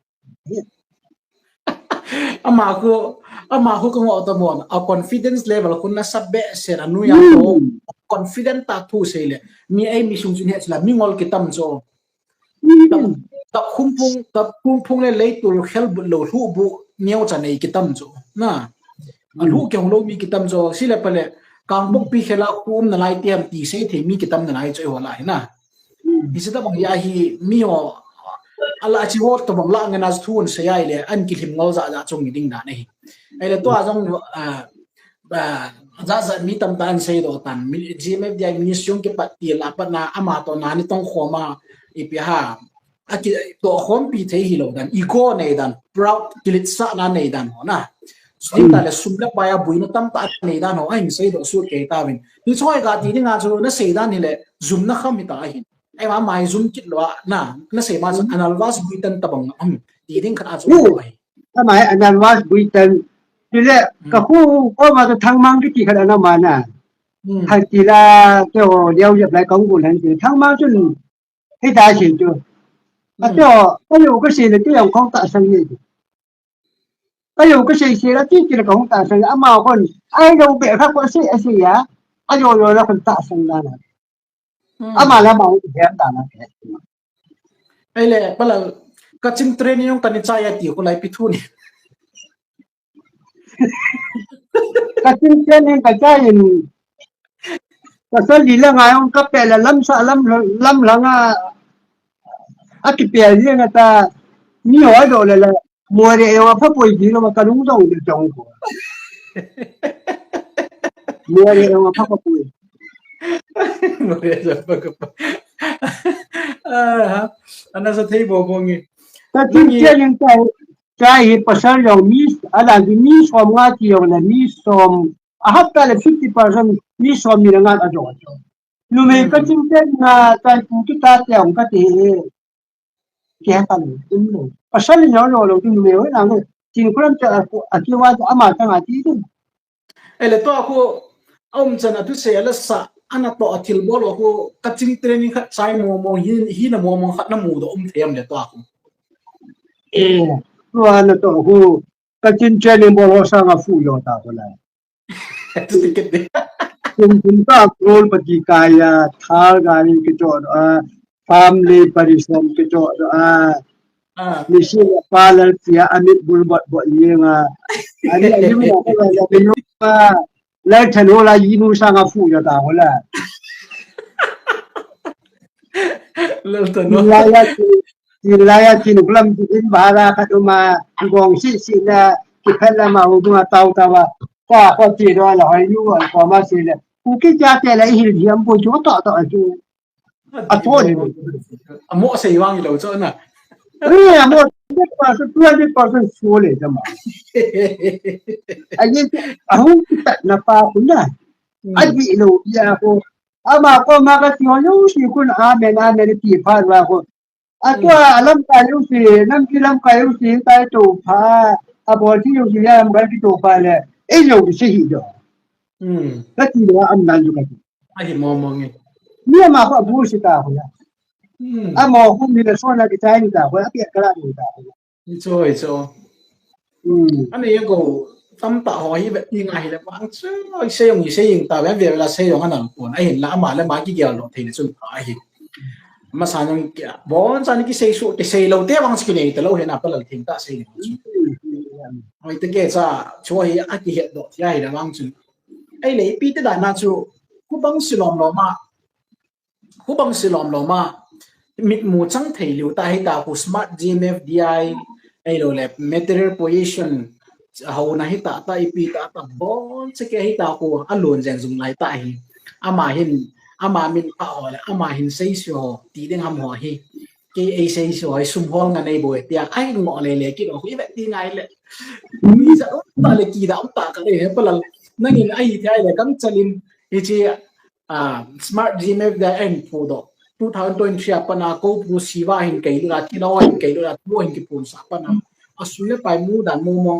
Ama ko, ama ko ko ta mo. A confidence level ko na sa be se na nu ya ko. Hmm. Confident ta thu se le. Mi ai mi sung chin he chila mi ngol kitam jo. Tap, tap khum phung, tap khum phung le leitul khel bu lo lhu bu neo cha nei kitam chu. Na. A lhu ke hung lo mi kitam chu. Si le pa le, Kangpokpi khela khu um na lai ti ham ti sei thei mi kitam na lai chu ho lai na. Hi se ta bang ya hi mi ho, ala chi ho to bang la nge na thu un sei ai le, an ki hlim ngol ja ja chung ni ding na nei. Ai le to a jong, a, Ba, ja ja mi tam ta an sei do tan. Mi, G M F D I ministry jong kipat ti la pat na ama to na ni tong khoma ipi ha. A ki to khom pi thei hi lo dan. Ego nei dan. Proud kilit sa na nei dan ho na. Sum ta le sum le pai a bui na tam ta nei dan ho. Ai sei do su ke ta vin. Ni choi ga ti ni nga chu na sei dan ni le zum na kham mi ta hin. Ai ma mai zum kit lo a na. Na sei ma sa anal was bui tan ta bang. Am. Ti ding khat a chu ai. Ama hi anal was bui tan. Tile, ka khu ko ma to thangmang kiti khat ana ma na. Thang ti la, ke o, liao yap lai kong gu lan ti. Thangmang chun, hi ta si chu. A to, ka yo ka si le, ke yong kong ta sang ni. Ka yo ka si si la, ti ti la kong ta sang. Ama kon, ai lo be kha ko si, a si ya. A yo yo la kon ta sang la na. Ama la ma u hiam ta na ke. Ai le, pala, Kachin training jong kani chai ati ko lai pi thu ni. Kachin training ka chai in. Ka sa li la ngai jong ka pe la lam sa lam, lam la nga. A ki pe li nga ta. Ni ho do le la. Mo re yo pha poi di lo ma ka lung dong de dong ko. Mo re yo pha pha poi. Mo re yo pha pha poi. Ah, ana sa thei bo bo ngi. Kachin training ka chai hi pasal jong mi, ala di mi som nga ti jong la mi som. A hapta le fifty percent mi som ni nga a jong. Numei Kachin training na chai pu kita te ong ka te. Kei ha kan um lo. Pasal ni lo lo tu numei ho na ngo. Tin kulam cha a kiwa ama cha nga ti tu. Ele to ko um chan a tu se ala sa ana to a thil bol ko Kachin training khat chai mo mo hi hi na mo mo khat na mu do um them le to ko. E, tu ana to ko Kachin training bol ho sa nga fu yo ta ko la. Tu ticket de. Kum kum ta crore pati kaya, Thar gari kicho a, family parisom kicho a. Ah. Misi pa lal sia amit bul bot bot yenga. Ani ani mo ko la ya binu pa. Lal thano la yinu sa nga fu ya ta ho la. Lal thano. Lal ya Ti laiya tin kulam ti din bara khat uma gong si si na ki phat la ma u dunga tau tau a. Ka ko ti do la hoi nu ko ma si le. Kuki chate la ihil diam poi chu to to chu. A to ni. Amo sei vang lo chu na. Eh, amo hundred percent, two hundred percent sure le jama. Aye, ahung kitatna pa khu na. Adi lo ya ko. Ama ko ma ka ti ho lo si kun amen, amen ti pha wa ko. Atua alam ka lo si, nam ki lam ka lo si, tai to pha. Abo ti lo si ya lam ka ki to pha le. E lo si hi do. Ka ti lo am nan ju ka ti. Ahi mo mo nge. Ni ama ko bu si ta ko ya. Amo ko mi le so na ki tai ni ta ko ya, ki ka la ni ta ko ya. Icho, icho. Ani ye ko tam ta ho hi vet ni ngai le bang chu, oi sei jong, sei jing ta ve ve la sei jong anam pon. Ahin la ama le ma ki gel lo thei le chun ahi. Masa nang ki bon sa ni ki sei su, ki sei lo te bang ki nei ta lo he na pa la thing ta sei ni chu. Oi te ke cha chu hi a ki het do ti ahi le bang chu. Ei le ipi te da na chu ku bang si lom lom a. Khu bang si lom lom a, mitmu chang thei liu ta hi ta khu smart G M F D I, ei lo le material possession, ho na hi ta ta ipi ta ta bon se ke hi ta khu a lun jeng jung lai ta hi. Ama hin, ama min pha ho le, ama hin sei si ho, ti ding ham ho hi. Ke ei sei si ho, sum hol nga nei boi, tia, ai ngo le le, ki lo khu i vet ti ngai le. Mi sa um ta le ki da um ta ka le, he pa la, nang in ai thei le, kam chalin, hi chi, a, smart G M F da en phu do. Two thousand twenty-three a pana ko pu siva hin kei lula, ti lo hin kei lula, tu hin ki pun sa pana. A sum le pai mu dan mo mo,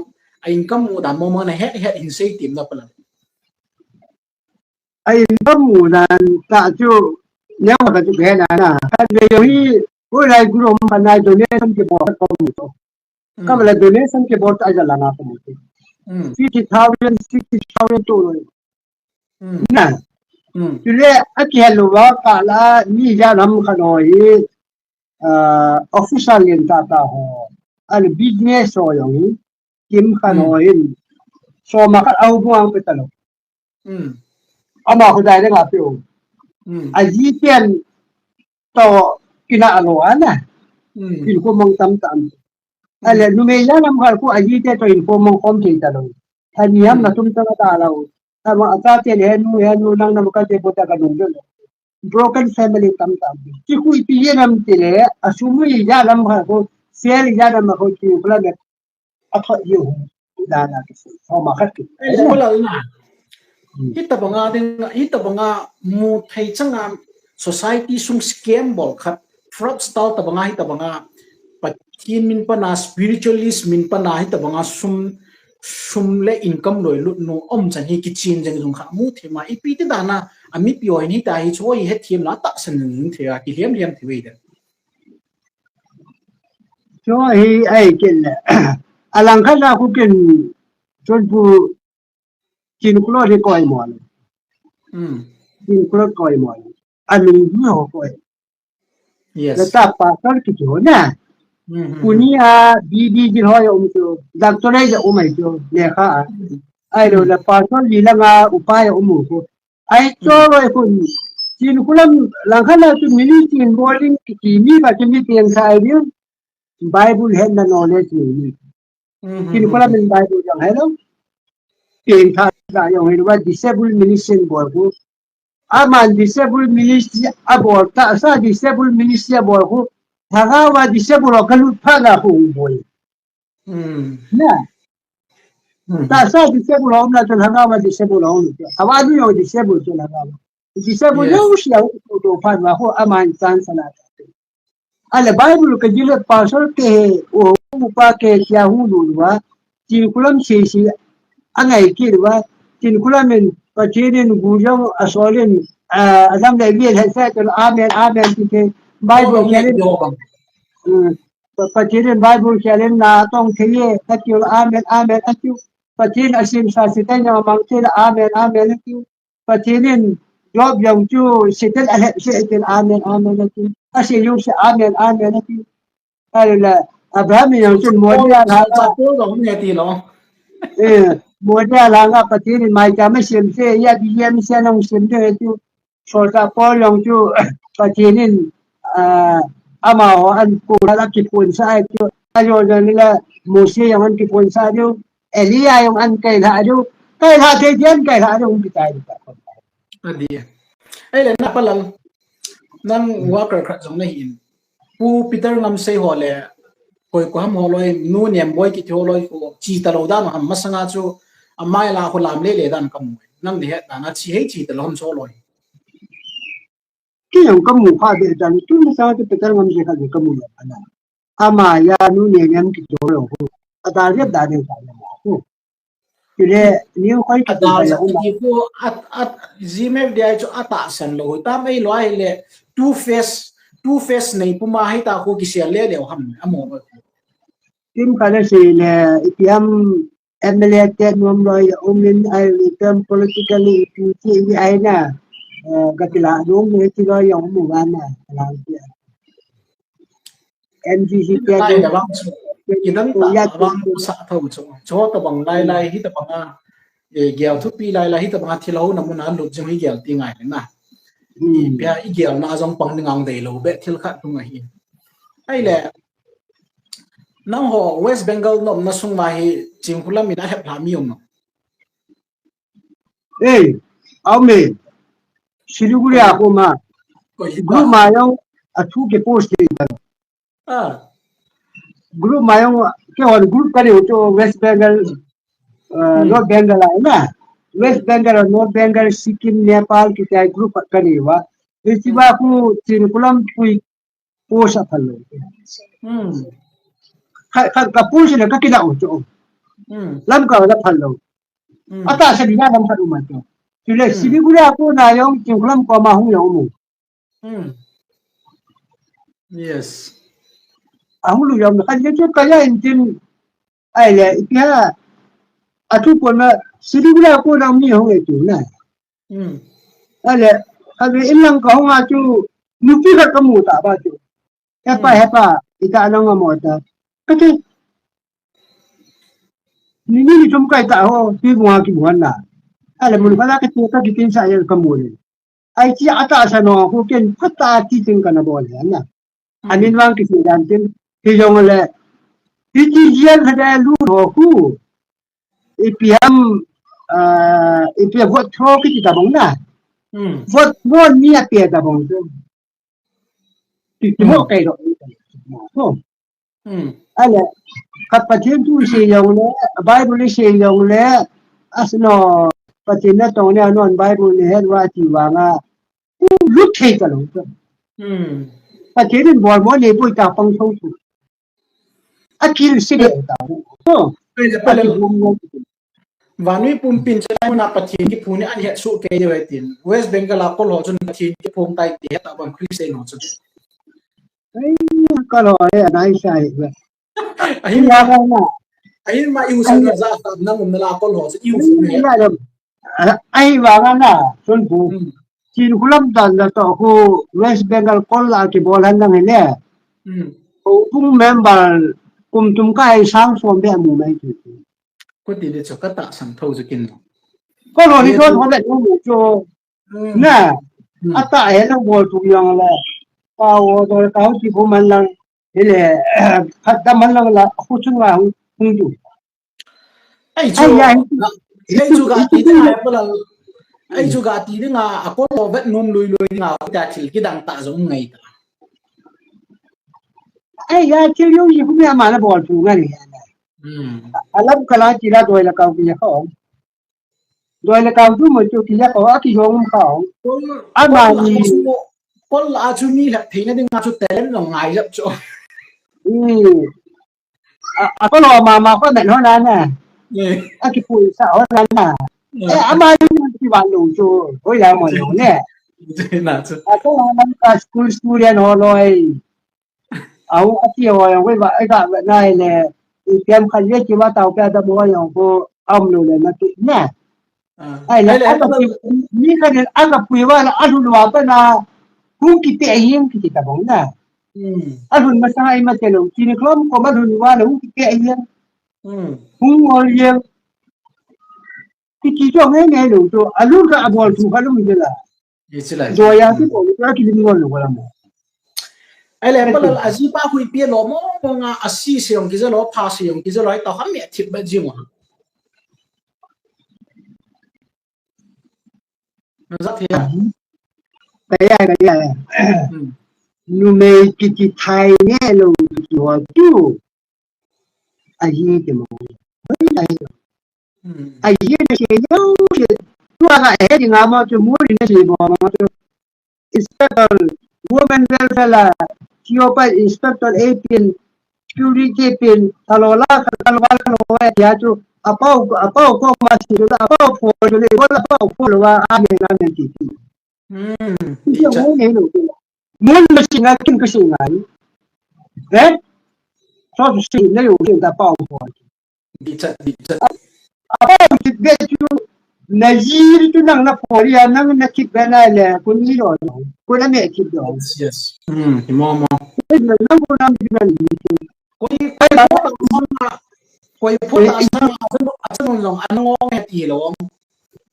a income mu dan mo mo na het het hin sei tim na pala. A income mu dan ta chu, ne wa ka chu ke na na. Ka le yo hi, ko lai guru ma na donation ki bo ko mu to. Ka bala donation ki bo ta ja la na ko mu to. Fifty thousand, sixty thousand to lo. Na. Chule a ki helu wa ka la ni ja lam kha no hi, ah, official len ta ta ho. Al business ho jong hi. Kim kha no hin. So ma kha au buang pe ta lo. Ama ko dai le nga pe o. A ji tian to kina alo ana. Kin ko mong tam tam. Ale numei ja lam kha khu a ji te to in ko mong khom thei ta lo. Tha ni ham na tum ta ta lo. Ta ma ta te le nu he nu nang na ma ka te po ta ka nung lo. Broken family tam tam. Ki khu ipi ye nam te le a sum wi ja lam kha khu sel ja lam kha khu ki khu la me. A tho ye hu. Da na ki khu. Ho ma khat ki. Ai le ko la na. Hi ta banga ding, hi ta banga mu thei changa society sung scam bol khat, fraudster ta banga hi ta banga, Pathen min pana, spiritualist min pana hi ta banga sum, sum le income loi lut nu um chan hi ki chin jeng jung kha mu thei ma, ipi ti dana, a mipi ho hin hi ta hi chu hi he thiem la ta san jeng jung thei a, ki liam liam thei ve da. Chu hi ai kin le. A lang khat la khu kin chun pu Chin Kulot hi koi mo le. Chin Kulot koi mo le. A lung hi ho koi. Yes. Le ta pastor ki chu na. Kuni a B D ji ho ya um chu. Doctor ya um ai chu. Ne kha. Ai lo le pastor li la nga upa ya um ko. Ai chu lo kun. Chin Kulam lang khat la chu mini chin boarding ki mi ba ki mi tiang sa ai diu. Bible het na knowledge ni. Kin ko la min Bible jong hello. Kin tha da jong hello, disabled ministry bol khu. Aman disabled ministry a bol ta sa, disabled ministry a bol khu. Tha ga wa disabled ka lut pha ga khu bol. Na. Ta sa disabled ho na, ta ga wa disabled ho. Awa ni jong disabled chu la ga wa. Disabled jong sia khu to pha wa khu aman chance na. Ale Bible ka jile pastor ke he, o upa ke kia hu lu wa, Chin Kulam si si, angai ki wa, Chin Kulam in, Pathen in gu jong a sol in, a, adam le mi he sa to, amen, amen, ti ke, Bible kia le, Pa-, Pathen in Bible kia le na tong thei ye, ka ti amen, amen, a ti, Pathen a sim sa si te nya mang te, amen, amen, a ti. Pathen in Job jong chu Satan a lhep se tin amen, amen a ti. A se jong se amen, amen a ti. Ahile Abraham jong chu Modi a la. Sa Paul jong ne ti lo. Eh, Modi a la nga Pathen in mai cha ma sem se ya bi ya mi se nong sem de ti. Solchah Paul jong chu Pathen in, ah, amaho an ko la kiphonsah chu. Ajo jong le Mose jong an kiphonsah chu. Elijah jong an kailhah diu, kailhah thei thei an kailhah diu hung kichai diu. Adi. Ei le na palal. Nang worker khat jong na hin. Pu Peter Ngamsei ho le. Koi ko ham ho loi, nu nem boi kiti ho loi ko. Chi ta lo dan ham masanga chu. Amai la ho lam le le dan kamu. Nang ni het dan a chi hei chi ta lo ham so loi. Ki jong kamu kha de dan. Tu masanga chu Peter Ngamsei kha de kamu lo ana. Ama ya nu nem nem kiti ho lo ko. Ada le da de sa lo ko. Chule, ni khoi ka Adal ta sa ya uma. Ti ko at, at, G M F D I chu atahsan lo. Tam ei lo ahile, two phase, two phase nei puma hei ta ko kisel le le ham, amo. Tim ka le sei le, ipiam M L A te nom lo ya, um in ai, ipiam politically, ipi ti, ipi ai na. Eh, ka ti la, nom ne ti lo ya, um, wa na, la, ya. M G C te Lai tu. Abang chu, idang ta, abang sa thau chu. Chu tabang lai lai, hi tabang a, eh, gel thupi lai lai, hi tabang a thil ho na mun a lut jing hi gel ti ngai na. Hmm. Ipia, igel na jong pang ni ngang dei lo, be thil khat tung ahi. Ai le, nang ho West Bengal nom na sung ma hi, Chingkhulam in a hep la mi um no. Ei, aume. Siliguri a ko ma. Group ma jong a thu ke post ke ta. Ah. Group ma jong ke hon group ka ni to West Bengal, uh, North Bengal a na. West Bengal, North Bengal, Sikkim, Nepal, kitai group ka ni va. Isi ba ku Chingkhulam pui post a phal lo. Hmm. Ka, ka, ka post le ka kila u chu. Hmm. Lamka la phal lo. Hmm. Atahsan na lam khat um a chu. Chule Siliguri a ko na jong Chingkhulam ko ma hung jong um. Hmm. Yes. Ahung lu jong khat le chu ka ya in tin. Ai le, ipi ha. Athu ko na Siliguri a ko na mi hung e tu na. Hmm. Ale, kave in lang ka hung a chu, nupi khat ka mu ta ba chu. Hepa, hepa, ita nang amo ta. Kati. Ni ni ni tum kai ta ho, ti mu ha ki mu na. Ale, mun khat a kati ka kitin sa ya ka mu le. Ai chi atahsan ho, ko ken phat a ti tin ka na bol ya na. Hmm. Anin vang kisi dan tin, hi jong le, hi chi jian ha da lu ho ku. Ipi ham, ah, ipi vote throw kiti ta bang na. Hmm. Vote throw ni a pe ta bang tu. Ti, ti mo kai ro. Hmm. Ale, ka Pathen thu sei jong le, Bible sei jong le, asno, Pathen natong le, anon Bible le, het va ti vang a, lut thei ta lo. Hmm. Pathen in bol mo le poi ta pang tho tu. A kil si le ta. Oh. Pele, pele. Vannoi pumpin chelai mun a Pathen kiphong ni an het su ke de tin. West Bengal a Kol ho chun Pathen kiphong tai ti het ta bang Christian ho chun. Ai, Kol ho le anai sai. Ahin ma, ahin ma i husa na ja ta nang um na la Kol ho chu i husa na. Ai, vang a na, sun bu. Hmm. Chingkhulam dan na to khu West Bengal Kol la kibol han lang le. Hmm. Khu bung member kum tum kai sang som be mu mai chu. Ko ti de chu ka tahsan tho chu kin. Kol ho ni to ho be mu chu. Hmm. Na. Hmm. Ata he lang bol tu yang la. Ka wo to ka ho ti bu man lang. Ile, khat da man lang la, khu chung la hung, hung tu. Ai chu, ai, ai. Ai chu ga ti ding a, palal. Ai chu ga ti ding a, a Kol ho vet nom lui lui ding a, ta thil kidang ta jong ngai ta. Ai, ya, thil jong ji khu mi ama na bol tu ngai. Hmm. A lam ka la ti la doi la ka ki ya ko. Doi le kau tu mo chu ki ya ko a ki jong um kau. Kol, ama Kol la ni chu, Kol la chu mi lhep theina ding a chu talent lo ngai jep chu. Hmm. A, a Kol ho mama ko men ho na na. Eh. A ki pui sa ho na na. Eh. Eh, ama ni ki van lo chu. Hoi la mo lo ne. Na chu. A Kol ho man ka school student ho loi. Au, a ti ho, au, va, ai ka, va, nai le, i kem khan ye ki va tau pe da mo, au, ko, am lo le, na ti, ne. Ah. Ai le, ai le, a ka ai le. Pui, mi khan a ka pui va na, a lu lo pa na, hung ki te hing ki ti ta bong na. Hmm. A lu ma sa ai ma te lo, Chingkhulam ko ma lu va na, hung ki te hing. Hmm. Hung ol ye. Ki ti jo ngai ngai lo, to, a lu ka a bol tu ka lu mi la. Ichi lai. Joya ti ko ka ki lim ngol wala mo. Ai le, palal a ji pa hui pi lo mo, mo nga a si se yong ki je lo, pha se yong ki je lo, ai ta ham me thip ba ji mo. Nang jat thei a? Kaya, kaya. Hmm. Numei kiti thai nge lou kiti ho chu. Ahi ti mo. Ahi. Hmm. Ahi na se yo se. Tua ka he di nga mo chu mu ri na se mo mo chu. Inspector, Women Welfare la, T O pa Inspector A pin, Security pin, talo la, talo la, talo la, ya chu, apau, apau ko ma si la, apau pho chu le, ko la apau pho lo wa, amen, amen ti ti. Hmm. Ti ya mo ne lo. Mo na si nga kin ka si nga. Eh? So si na yo, si da apau pho. Dichat, dichat. Apa kit be chu, na jiri chu nang na pori a, nang na kit be na le, kun ni lo, kun na me kit lo. Yes, yes. Hmm, hi mo mo. Nang kun nang di nang di. Koi, koi pho ta sa, koi pho ta sa, asan, asan long, ano ngong he ti lo.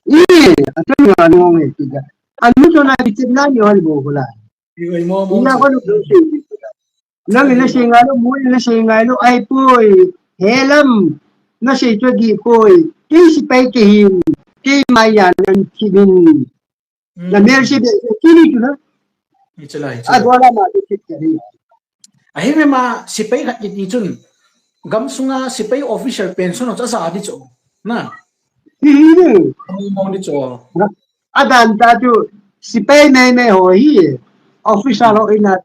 Ih, asan long, ano ngong he ti da. Anu chu na di chin na ni hol bo ko la. Ih, mo mo. Ina ko lu si. Nang na sei ngai lo, mu na sei ngai lo, ai poi, helam, na sei to di poi, kei sipai kei hin, kei maya nan kibin. Hmm. Na mer si be, kini tu na. Ni chala, ni chala. Adwala ma tu kit kari. Ahi me ma sipai khat ni chun. Gam sunga sipai officer pension cha sa di cho. Na. Hi hi ni. Mo mo ni cho. Adan ta tu sipai me me ho hi. Officer ho ina.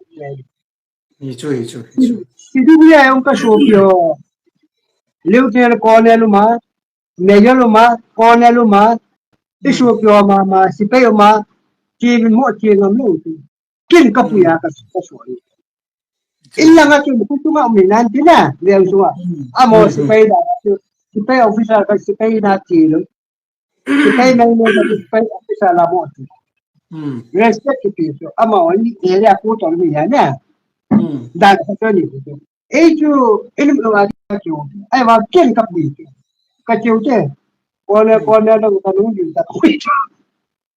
Hi chu, hi chu, hi chu. Sidu ya yong ka supi ho. Lieutenant Colonel uma, Major uma, Colonel uma, i supi ho ma, ma, sipai uma, ki mo ki ngam lo tu. Kin ka puya ka, ka supi. Illa nga kin ku tunga umi nan tina, liang suwa. Amo sipai da, sipai officer ka sipai na ki lo. Sipai nang mo ka sipai officer la mo tu. Hmm. Respect ki pi tu. Ama oni area ko to ni ya na. Hmm. Dan ka to ni tu. Ei chu, ilim lo a ki. Ai wa ken ka pui tu. Ka chiu te. Ko ne, ko ne lo ka nu yu ta pui tu.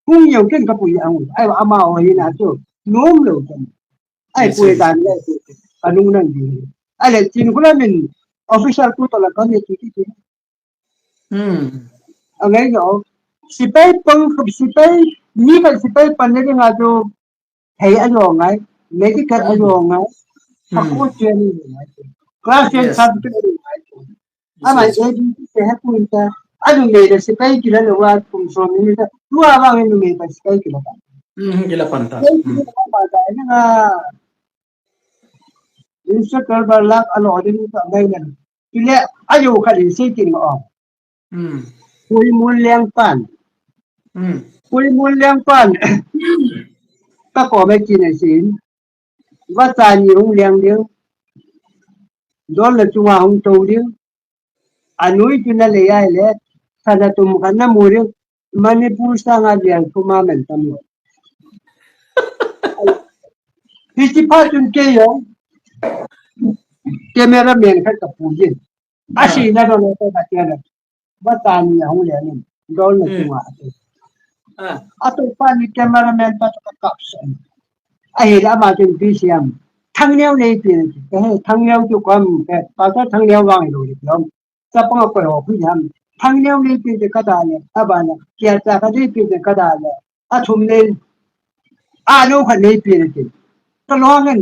Kung yo ken ka pui ang. Ai wa ama oni na tu. Nom lo tu. Ai pui dan le. Ka nu nang di. Ai le chin ku la min officer ko to la ka ni ki ki. Hmm. Angai yo. Sipai pang, sipai, ni ka sipai pan ni nga tu. Hei ayo ngai, medical ayo ngai. Hmm. Aku chen ni ngai. Class ten subject ayo ngai. Ama A B C se ha kun ta. Anu me da sipai kila lo wa kum so mi ta. Tu a bang anu me da sipai kila ta. Hmm, kila pan ta. Sipai kila pan ta. Ni nga. Instructor ba lak a lo ding ka ngai nan. Ile ayo ka din sei kin o. Hmm. Kui mun leng pan. Hmm. Kui mun leng pan. Ka ko me kin a sin. Va cha ni hung leng ding. Dol la chunga hung to ding. Anui tu na le ai le. Sana tum ka na mu ding. Manipur sanga lian kuma man tam lo. Hichi pha chun kei jong camera man khat ka pu jin. Asi na dong ko ka tia na. Va ta ni hung le ni. Dol na chunga. A to pa ni camera man pa to ka kap sa. Ahi la ma chun B C M. Thang neo nei pi na. Thang neo tu kam. Pa to thang neo wang lo ni. Chapang a koi ho phi ham. Thang neo nei pi te ka da le. A ba na. Kia cha ka nei pi te ka da le. A thum nei. A no ka nei pi te. Ka lo ngan.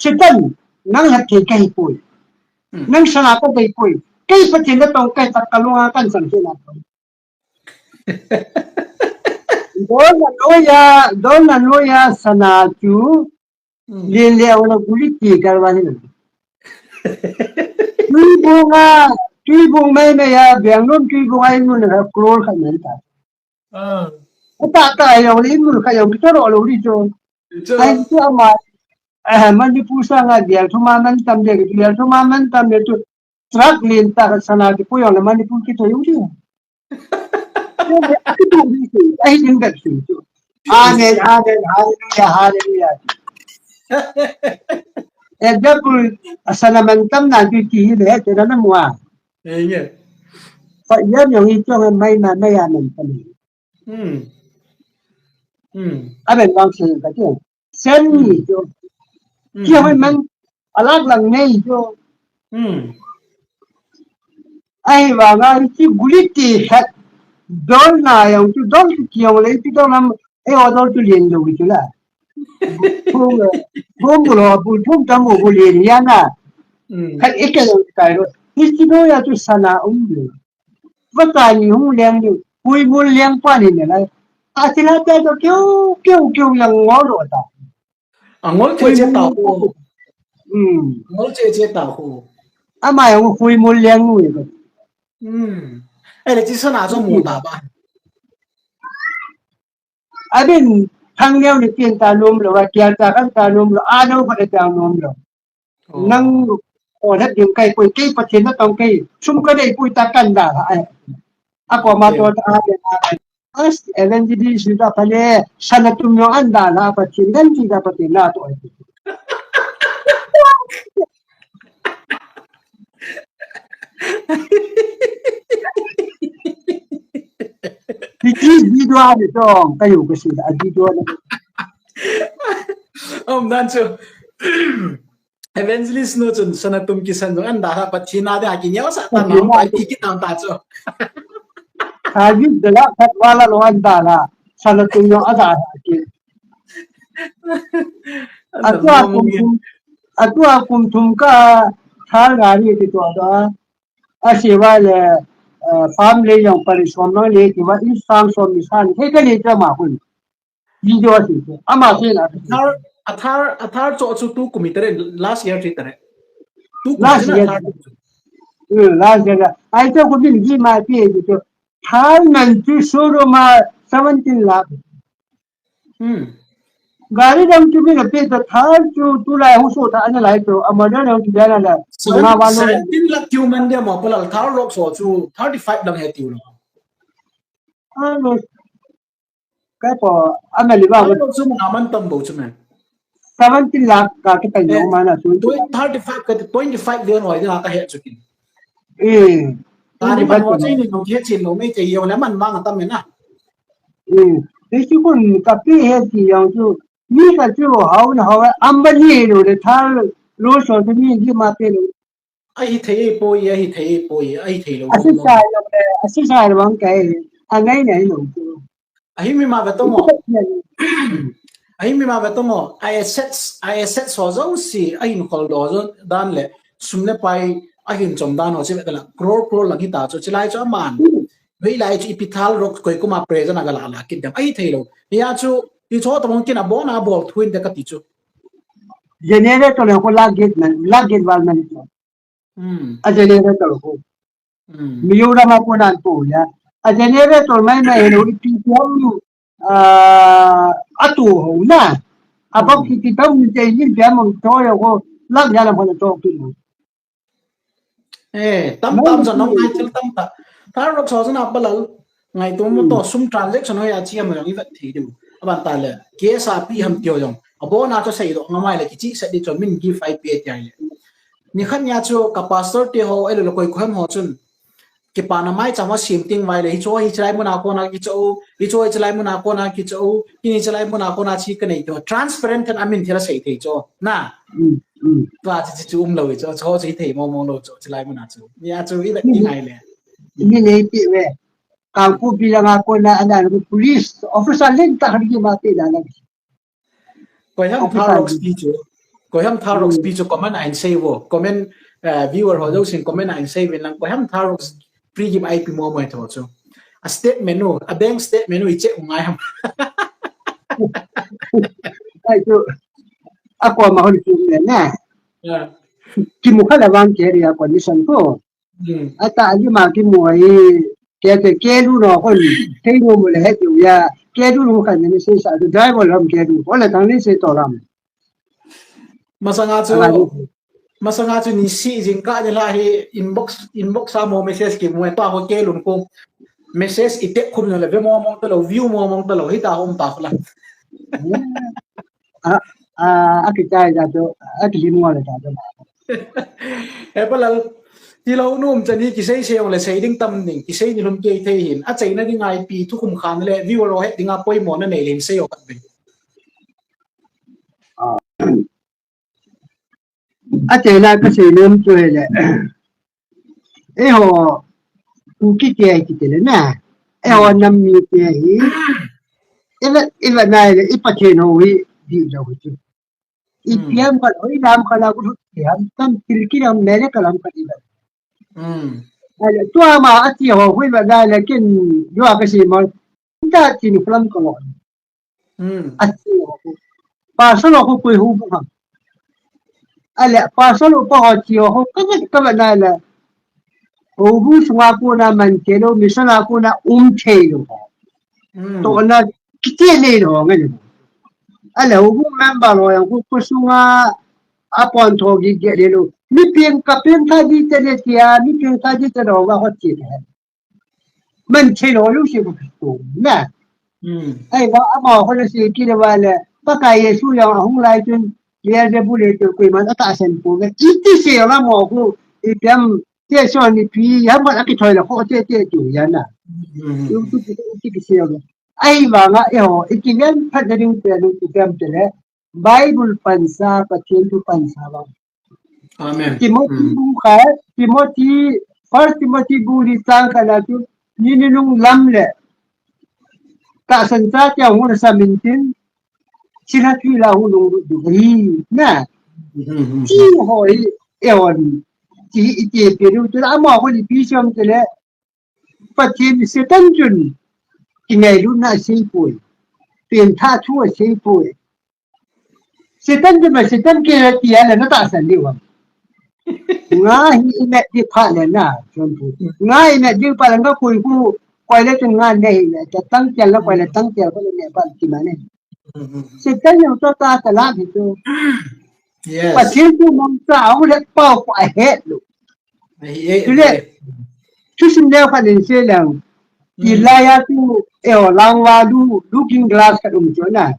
Sitan. Nang hat ke kai poi. Hmm. Nang sala ka dei poi. Kai pa te na tong kai ta ka lo ngan kan sang ke na. Dol na lo ya, dol na lo ya sana chu. Hmm. Lin le awla guli ti kar wa ni. Tui bung a, tui bung mai mai a, beng nom tui bung a in mun ha crore khat man ta. Ah. Ka ta ta ai lo in mun kha yo ki to lo lo ri cho. Cho. Ai ti ama. Eh, Manipur sanga gel thuma man tam de, gel thuma man tam de tu. Truck lin ta ka sana ki pu yo na Manipur ki to yu ri. Ai din ka su tu. Amen, amen, hallelujah, hallelujah. Example, asana man tam na tu ki hi le, te na mua. Amen. Pa ya mi ngi chong mai na, mai ya man tam. Hmm. Hmm. Amen, wang se ka tu. Sen ni chu. Ki hoi man, alak lang nei chu. Ai vanga ki guli ti khat. Dol na jong chu dol ki jong le chu dol lam, e o dol chu lien lo chu la. Phung, phung bu lo, bu phung tam bu bu lien ya na. Khat e ke jong kai lo. Hi chu do ya chu sana um lo. Vata ni hung leng ni, hui mul leng pa ni ne lai. A ti la ta do keu, keu, keu yang ngol lo ta. Angol che che ta ko. Hmm. Angol che che ta ko. Ama yang hui mul leng nu ko. Hmm. Ele chi sana so mu ta ba. Abin thang neo ni tin ta nom lo, a kial ta kan ta nom lo, a no ko ta nom lo. Nang o na ding kai koi kei Pathen na tong kei. Sum ka dei pui ta kan da la ai. A ko ma to ta a de na ai. As evangelist da pa le sana tum yo an da la Pathen dan ti da Pathen na to ai. Ti ti video a ni to ka yu ka si da video na. Om dan chu. Evangelist nu chun sana tum kisan jong an da ha Pathen a de ha ki neo sa ta na ai ti ki tam ta chu. Kha ji de la khat wa la lo an da la sana tum jong a da ha ki. Atua kum thum, atua kum thum ka thal ga ri ti to da. A si wa le farm le jong pali som le ti wa i sang som ni san he ka le ta ma hun. Video a si chu. Ama si la. Athar, athar, athar cho chu tu kum i tare, last year chi tare. Tu kum last year. Athar cho chu. Hmm, last year. Ai to ko bin ji ma pi ji to. Thar nan chu showroom a seventeen lakh. Hmm. Gari dang chu bin a pi to thar chu tu lai hu so ta an lai to. Ama dang chu dang la. Seven-, seventeen lakh chu man dia ma pa la thar lok so chu thirty-five dang he ti lo. Ano, Kai po, a meli ba. Ai, lo chu mun a man tam bo chu men. Seventeen lakh ka ki pen jong ma na chu. Twen-, thirty-five ka twenty-five ven hoi da ka he chu kin. Eh. Tani man ho chai ni no he chin lo me te yo na man ma nga tam me na. Eh. Te chu kun ka pi he ti jong chu. Ni ka chu hau na hau am ba ni lo le tha lo so chu ni ji ma pe lo. Ahi thei poi, ahi thei poi, ahi thei lo. Asi sai lo le, asi sai lo bang kai, angai nai lo. Ahi mi ma ve to mo. Ahi mi ma ve to mo. I assets, I assets ho jong si, ahin khol do jong dan le, sum le pai, ahin chom dan ho chi ve la, crore, crore lang hi ta chu, chi lai chu aman. Vei lai chu ipi thal rok koi kuma present a ga la la kit dem. Ahi thei lo. Hia chu, i cho ta mong kin a bon a bol thuin de ka ti chu. Generator le ko la gate man, la gate wal man. Hmm. A generator ko. Hmm. Mizoram a ko nan ko ya. A generator mai mai lo ipi ko, ah, a tu ho na. A bok ki ti tau ni te ni bia mong to yo ko lak ya la mo to ki. Eh, tam tam sa nong ai til tam ta. Thar rok so sa na balal. Ngai to mo to sum transaction ho ya chi am jong i vet thei diu. Aban ta le. K S R P ham tio jong. Abona chu sei do ngamai le kichi set di chu min give I P A ti ai le. Ni khat nia chu ka pastor te ho, elo le koi ko hem ho chun. Kipana mai chama sim ting vai le, hi chu, hi chilai muna kona kichu, hi chu, hi chilai muna kona kichu, hi ni chilai muna kona chi ka nei to. Transparent ten amin thila sei thei chu. Na. Mm, mm. Tua chi chi chu um lo chu, chu chi thei mo mo lo chu, chilai muna chu. Nia chu i le i ngai le. Ni nei pi ve. Kangpokpi langa kona ana police officer len ta hari ma te la la. Koi ham thar rok speech chu. Koi ham thar rok speech chu comment a in sei vo. Comment, eh, viewer ho jouse in comment a in sei ven lang. Koi ham thar rok free gift I P mo mo tho chu. A statement u, a bank statement u i check ngai ham. Ai chu. A ko ma hon chu ne na. Yeah. Kimu khala wang ke ria condition ko. Hmm. Ata ali ma kimu ai ke te ke lu no ko ni. Ke lu mo le he tu ya. Ke lu no kan ni se sa du driver lam ke lu. Ko le tang ni se to lam. Masanga chu, masanga chu ni si jing ka ni la hi inbox, inbox a mo message kimu to ko ke lu ko. Message i te khum no le ve mo mo to lo, view mo mo to lo, hi ta hom ta la. A, a, a ki chai ja to, a ki lim mo le ja to. E pa lal, ti lo num chani kisei sei ong le sei ding tam ding, kisei ni lum kei thei hin, a cheina ding ai pi thukhum khan le, viewer ho he ding a poimo na nei len sei o khat ve. A, a cheina ka sei lum chu he le. E ho, ku ki ke ai ki te le na. Eiho nam mite hi, ivet, ivet nai le, i Pathen ho hi, di lo hi chu. I piam khat, hoi lam khat la, ku thut piam, tam til ki lam, mere ka lam khat ivet. Ale, tua ma, ati ho, hui vet nai le, kin, yua ka si mo, ta ti ni kulam ka lo. Ati ho ko. Pastor ho ko koi ho bu ham. Ale, pastor ho pa ho ti ho ko, ka vet, ka vet nai le. Ho bu sunga ko na man te lo, mission a ko na um te lo. To na, kiti le lo, ngai lo. Ale, ho bu member lo yang ko, ko sunga, a pon tho gi ge le lo. Mi ping ka ping ka di te le tia, mi ping ka di te lo, wa ho ti te. Man thei lo lu si ko tu na. Ai wa ama ho le si ki le wa le. Pakai Jesu yang ahung lai chun. Beelzebul le tu kui man ata sen pu ve. Iti se la mo ku. I piam te so ni pi ya ma aki thoi la ko te te tu ya na. Tu tu tu ti ki se lo. Ai wa nga e ho. Iti len phat na ding te lu ti piam te le. Bible pansa, Pathen thu pansa ba. Amen. Timothy bung khat, Timothy, First Timothy bung li chang khat na chu, ni ni lung lam le. Tahsan chate hung na sa min tin, sila thui la hung lung du hi, na. Ti ho hi, e hon. Ti, i ti pe du, tu la mo ho li pi som te le. Pathen Satan chun kingailutna asei poi. Pen tha thu asei poi. Satan chun ma Satan ke ti a le na tahsan diu ham. Nga hi i met di pha le na, chun thu. Nga i met di pha le nga koi ku, koi le chun nga ne hi le, ta tang kel la koi le tang kel ko le ne pha ti ma ne. Satan yo to ta ta la hi to. Pathen tu mong ta au le pau ko a het lo. Chule, thusim neo khat in sei leng, ti lai a chu, eo, langva lu, looking glass khat um chu na.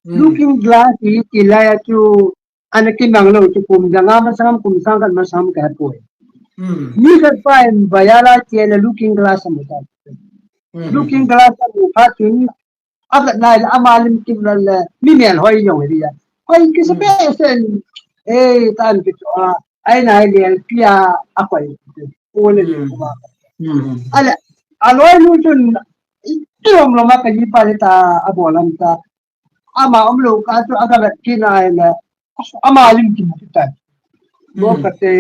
Looking glass hi ti lai a chu, ana kimang lou chu kum dang a masang ham, kum sang khat masang ham ka he poi. Mi khat pa in vai a la che le looking glass a mu ta. Looking glass a mu phat chun, a vet nai le, ama lim kim le, mi mel hoi jong hi a. Hoi kisa pe sen, eh, tan ki chu a, ai nai le, pia, a koi, o le le, kuma. Ale, a loi lu chun, i kilom lom a ka ji pa le ta, a bolam ta. Ama um lou ka chu, a ka vet ki nai le, ama lim kim ki ta. Mo ka te,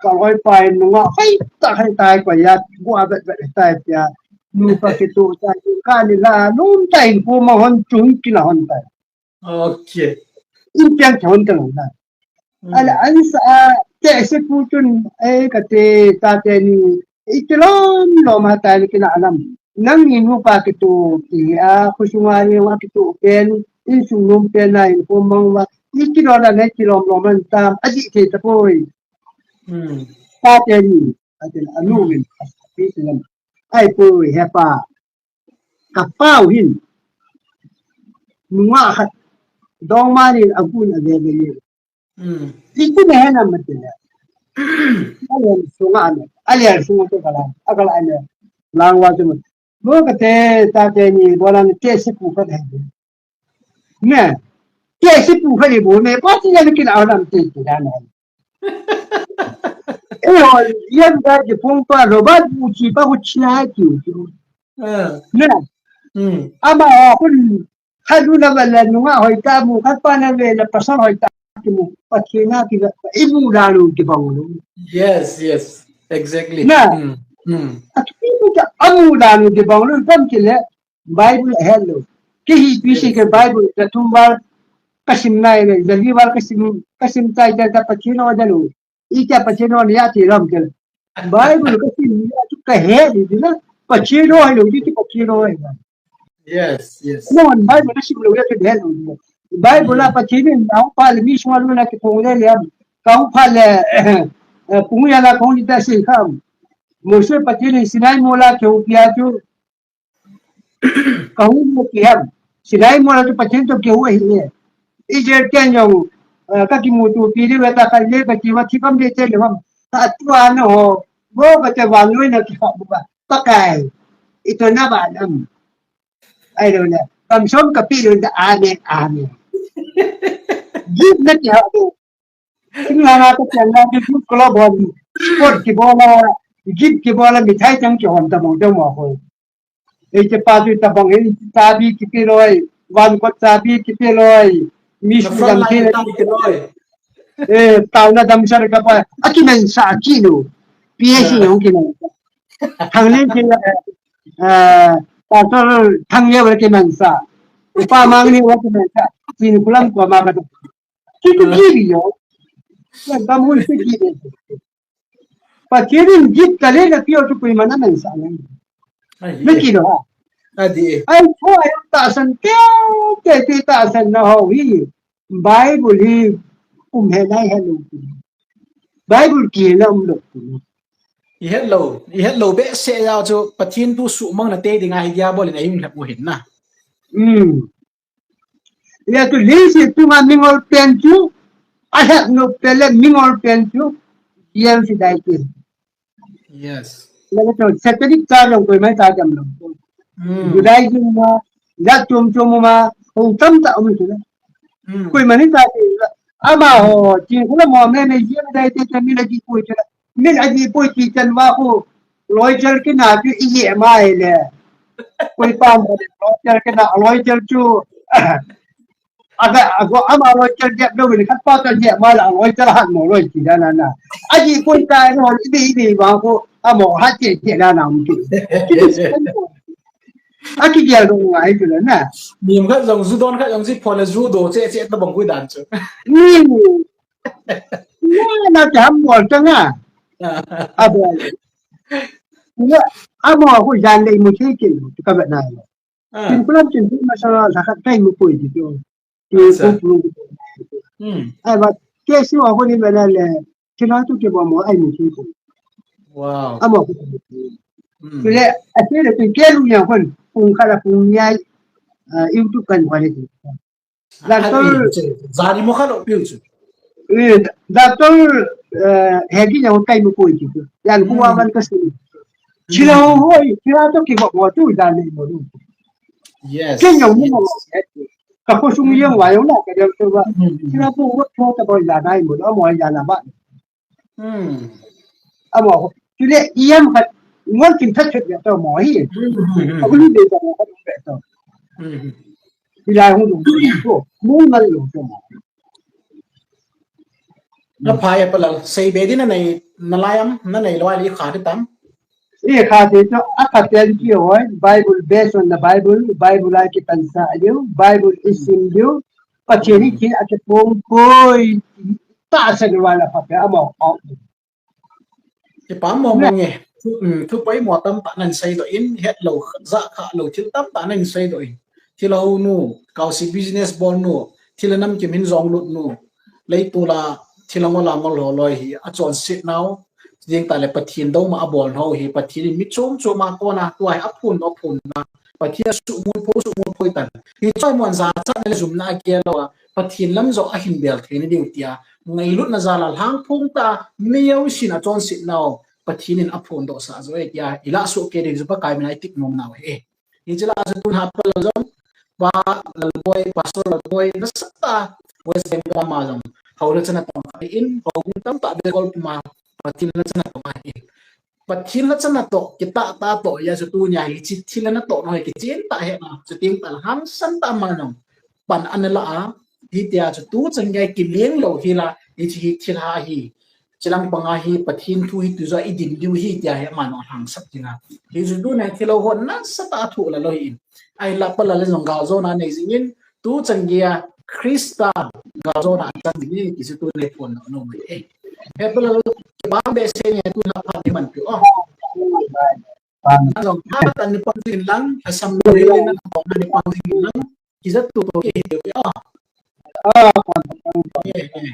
ka loi pa in nunga, hai ta, hai ta, ko ya, bu a vet vet ta ya. Nu pa ki tu ta, ka ni la, num ta in ko ma hon chung ki la hon ta. Okay. In piang thon ta lo na. Ale an sa, te se pu chun, eh, ka te, ta te ni, i kilom lom a ta ni ki na alam. Nang ni nu pa ki tu, ki a, khu sunga ni wa ki tu pen, in sung num pen na in ko mang wa, i kilom la, ne kilom lom an tam, a di te ta poi. Ta te ni, a te anu min, a pi te lam. Ai poi, he pa. Ka pau hin. Nunga khat. Dong ma ni a gun a ve ve ni. Ti ku ne na ma ti le. A le sunga ne. A le sunga to kala. A kala ne. Langva to ma. Mo ka te ta te ni bo la ni te si ku ka de. Ne. Te si ku ka ni bo me pa ti ya ni ki la lam te ti da na. E ho, yan da ki pung pa Robert bu chi pa ku chi na ki. Ne. Ama ho kun Khat nu na vet le nunga hoi ta mu, khat pa na vet le pasal hoi ta ki mu, Pathen a ki vet, i mu dan u kibang lou. Yes, yes, exactly. Na, a ki mu ta, a mu dan u kibang lou, tam ki le, Bible a het lou. Ki hi pi si ke Bible, ta thum val ka sim nai le, ja li val ka sim, ka sim tai ta, ta Pathen o da lou. I ta Pathen o ni a ti lam ke. Bible ka sim ni a tu ka het ni na, Pathen o hai lou, ti Pathen o hai. Yes, yes. No, Bible ka sim lou ya tu het lou. Bible la Pathen in nau pa le mi sung a lu na ki phong le le am. Kau pa le, eh, pung ya la phong ni ta si kam. Mose Pathen in Sinai mo la ke u pia tu. Ka hu mo ki ham. Sinai mo la tu Pathen to ki hu ahi e. Israel ten jong, eh, ka kimuto pi le ta ka le ka ki wa thi kam de te le ham. Ta tu a no ho. Mo ka te wa noi na ki ha bu ba. Pakai. Ito na ba nam. Ai lo na. Kam som ka pi lo da amen, amen. Gift na ki ha bu. Sing la na ka chen la ki gift ko lo bon. Sport ki bola, gift ki bola, mithai chang ki hon ta mo dong mo ho. Ei, che pa tu tabang, ei, chabi kipe loi, van kot chabi kipe loi, mi na su front dam line kile ta kipe loi. Eh, tau na dam sar ka pa, a kimansa, a kinu. P S C Ah. hong kimansa. Thang len ki, eh, Pastor Thang ye wa kimansa. Upa Mang ni wa kimansa. Kin kulam ko ma ka to. Ki tu Ah. ki yo. Ya, dam hun si ki. Pathian in gift ka le na pio tu koima na mansa ngai. Ai, Na eh. ki lo ha. Adi. Ai, ko ai tahsan te, te, te tahsan na ho hi. Bible hi um he nai he lo. Bible ki na um lo. I het lo, i het lo behseh jeh chu Pathian thu suhmang na te ding ahi dia bol in a hung lhep u hin na. Hmm. Ya tu lisi tu ma mingol pen chu, a het no pele mingol pen chu, yel si dai ki. Yes. La to satanic ta lo ko mai ta jam lo. Hmm. Judaism ma, ya tum tum ma, hung tam ta um tu la. Hmm. Koima ni ta ki la. Ama ho, ki kula mo me me yem dai te te mi la ki ko chu la. Min a ji poi ti chan va khu, loi chal ki na pi i ye mai le. Koi pa mo le, loi chal ki na, loi chal chu. A ga, a go, ama loi chal jep do ni khat pa chal jep mai la, loi chal hat mo loi ti da na na. A ji poi ta no, i bi, i bi va khu, a mo hat che che na na um ki. Ki ti si kan ko. A ki gel do ngai chu la na. Nim khat jong ju don khat jong ji pho le ju do che che ta bang kui dan chu. Ni. Na, na te ham bol ta nga. Ah. A bol. Na, a mo ko jan le mu che ke, ka ba na. Ah. Kin kulam kin ma sa la ka kai mu poi di to. Ki Acha. ku pu. Hmm. Ai ba, ke si wa ko ni ba na le. Ki na tu ke ba mo ai mu che ko. Wow. A mo ko. Hmm. Le, a te le ke lu ya ko. Pung ka la pung ya. Ah, YouTube kan wa le. Doctor Zani mo kha lo piu chu. Eh, Doctor, eh, Hegi ya kai mo poi ki. Yan ku wa ban ka si. Chila ho hoi, chila to ki mo mo tu dan ni mo lu. Yes. Ken yo mo mo. Ka ko sung yang wa yo na ka yang to ba. Chila ko wo to ta ko ya dai mo, mo ya na ba. Hmm. Amo, tule iyam khat, ngol kin that chet ya to mo hi. Hmm, hmm, hmm. Aguli de to mo khat be to. Hmm, hmm. Ila hu du to, mo mal lo to mo. Na phai pa la, sei be din na nei, na layam, na nei lo ali kha di tam. I kha te chu, a kha te chu hoi, Bible based on the Bible, Bible a kipansa a diu, Bible i sim diu, Pathian i thi a kipong koi, tahsan wala pha pe amo, amo. Kipa mo mo nge, thu, mm, thu poimo tamtah nan sei doh in, het lo, ja kha lo, thil tamtah nan sei doh in. Thil a ho nu, kau si business bol nu, thil a nam kim hin jong lut nu, lei tu la, thil a ngol a ngol ho loi hi, a chonset nau, Jing ta le Pathian dou ma a bol nau hi, Pathian in mi chom chom a kona tua hi a phun, a phun na. Pathian a sumul pho, sumul pho tan. Hi choi mon ja cha na le jum na a kia lo a. Pathian lam jo a hin bel thei na diu tia. Ngailut na ja la lhang phung ta, mi yau sin a chonset nau. Pathian in a phun doh sa jo e tia. I la su ke ding ju Pakai min a i tik nom nau he. Hiche la chu tun ha pa la jong, Pa Lalboi, Pastor Lalboi, nasatah a West Bengal ma jong. Hou le chana tong in, hou tamtah be gol puma, Pathian la chana tong in. Pathian la chana to, kitah tah to, ya chu tunia hiche thil na to no, kichin tah he na, chu ting tah hangsan tah ma jong. Pan ana la a, hitia chu tu chan gei kiling lo hi la, hiche hi thil ha hi. Chilang panga hi Pathian thu hi tuja i din diu hi tia hi ama no lhangsap dinga. Hi ju du ne thilo hon nasatah a thu la lo hi in. Ai la pa la le jong gal jona nei jingin tu chan gei a Christa gal jona a chan ding hi ti chu tu le phon no no mai e. He pa la lo ba be se ne tu la pha ni man pi o. Jong pha tan ni pang jing lang, asam lo le na ko ni pang jing lang. Kizat tu to ke hi o. Ah, eh, eh.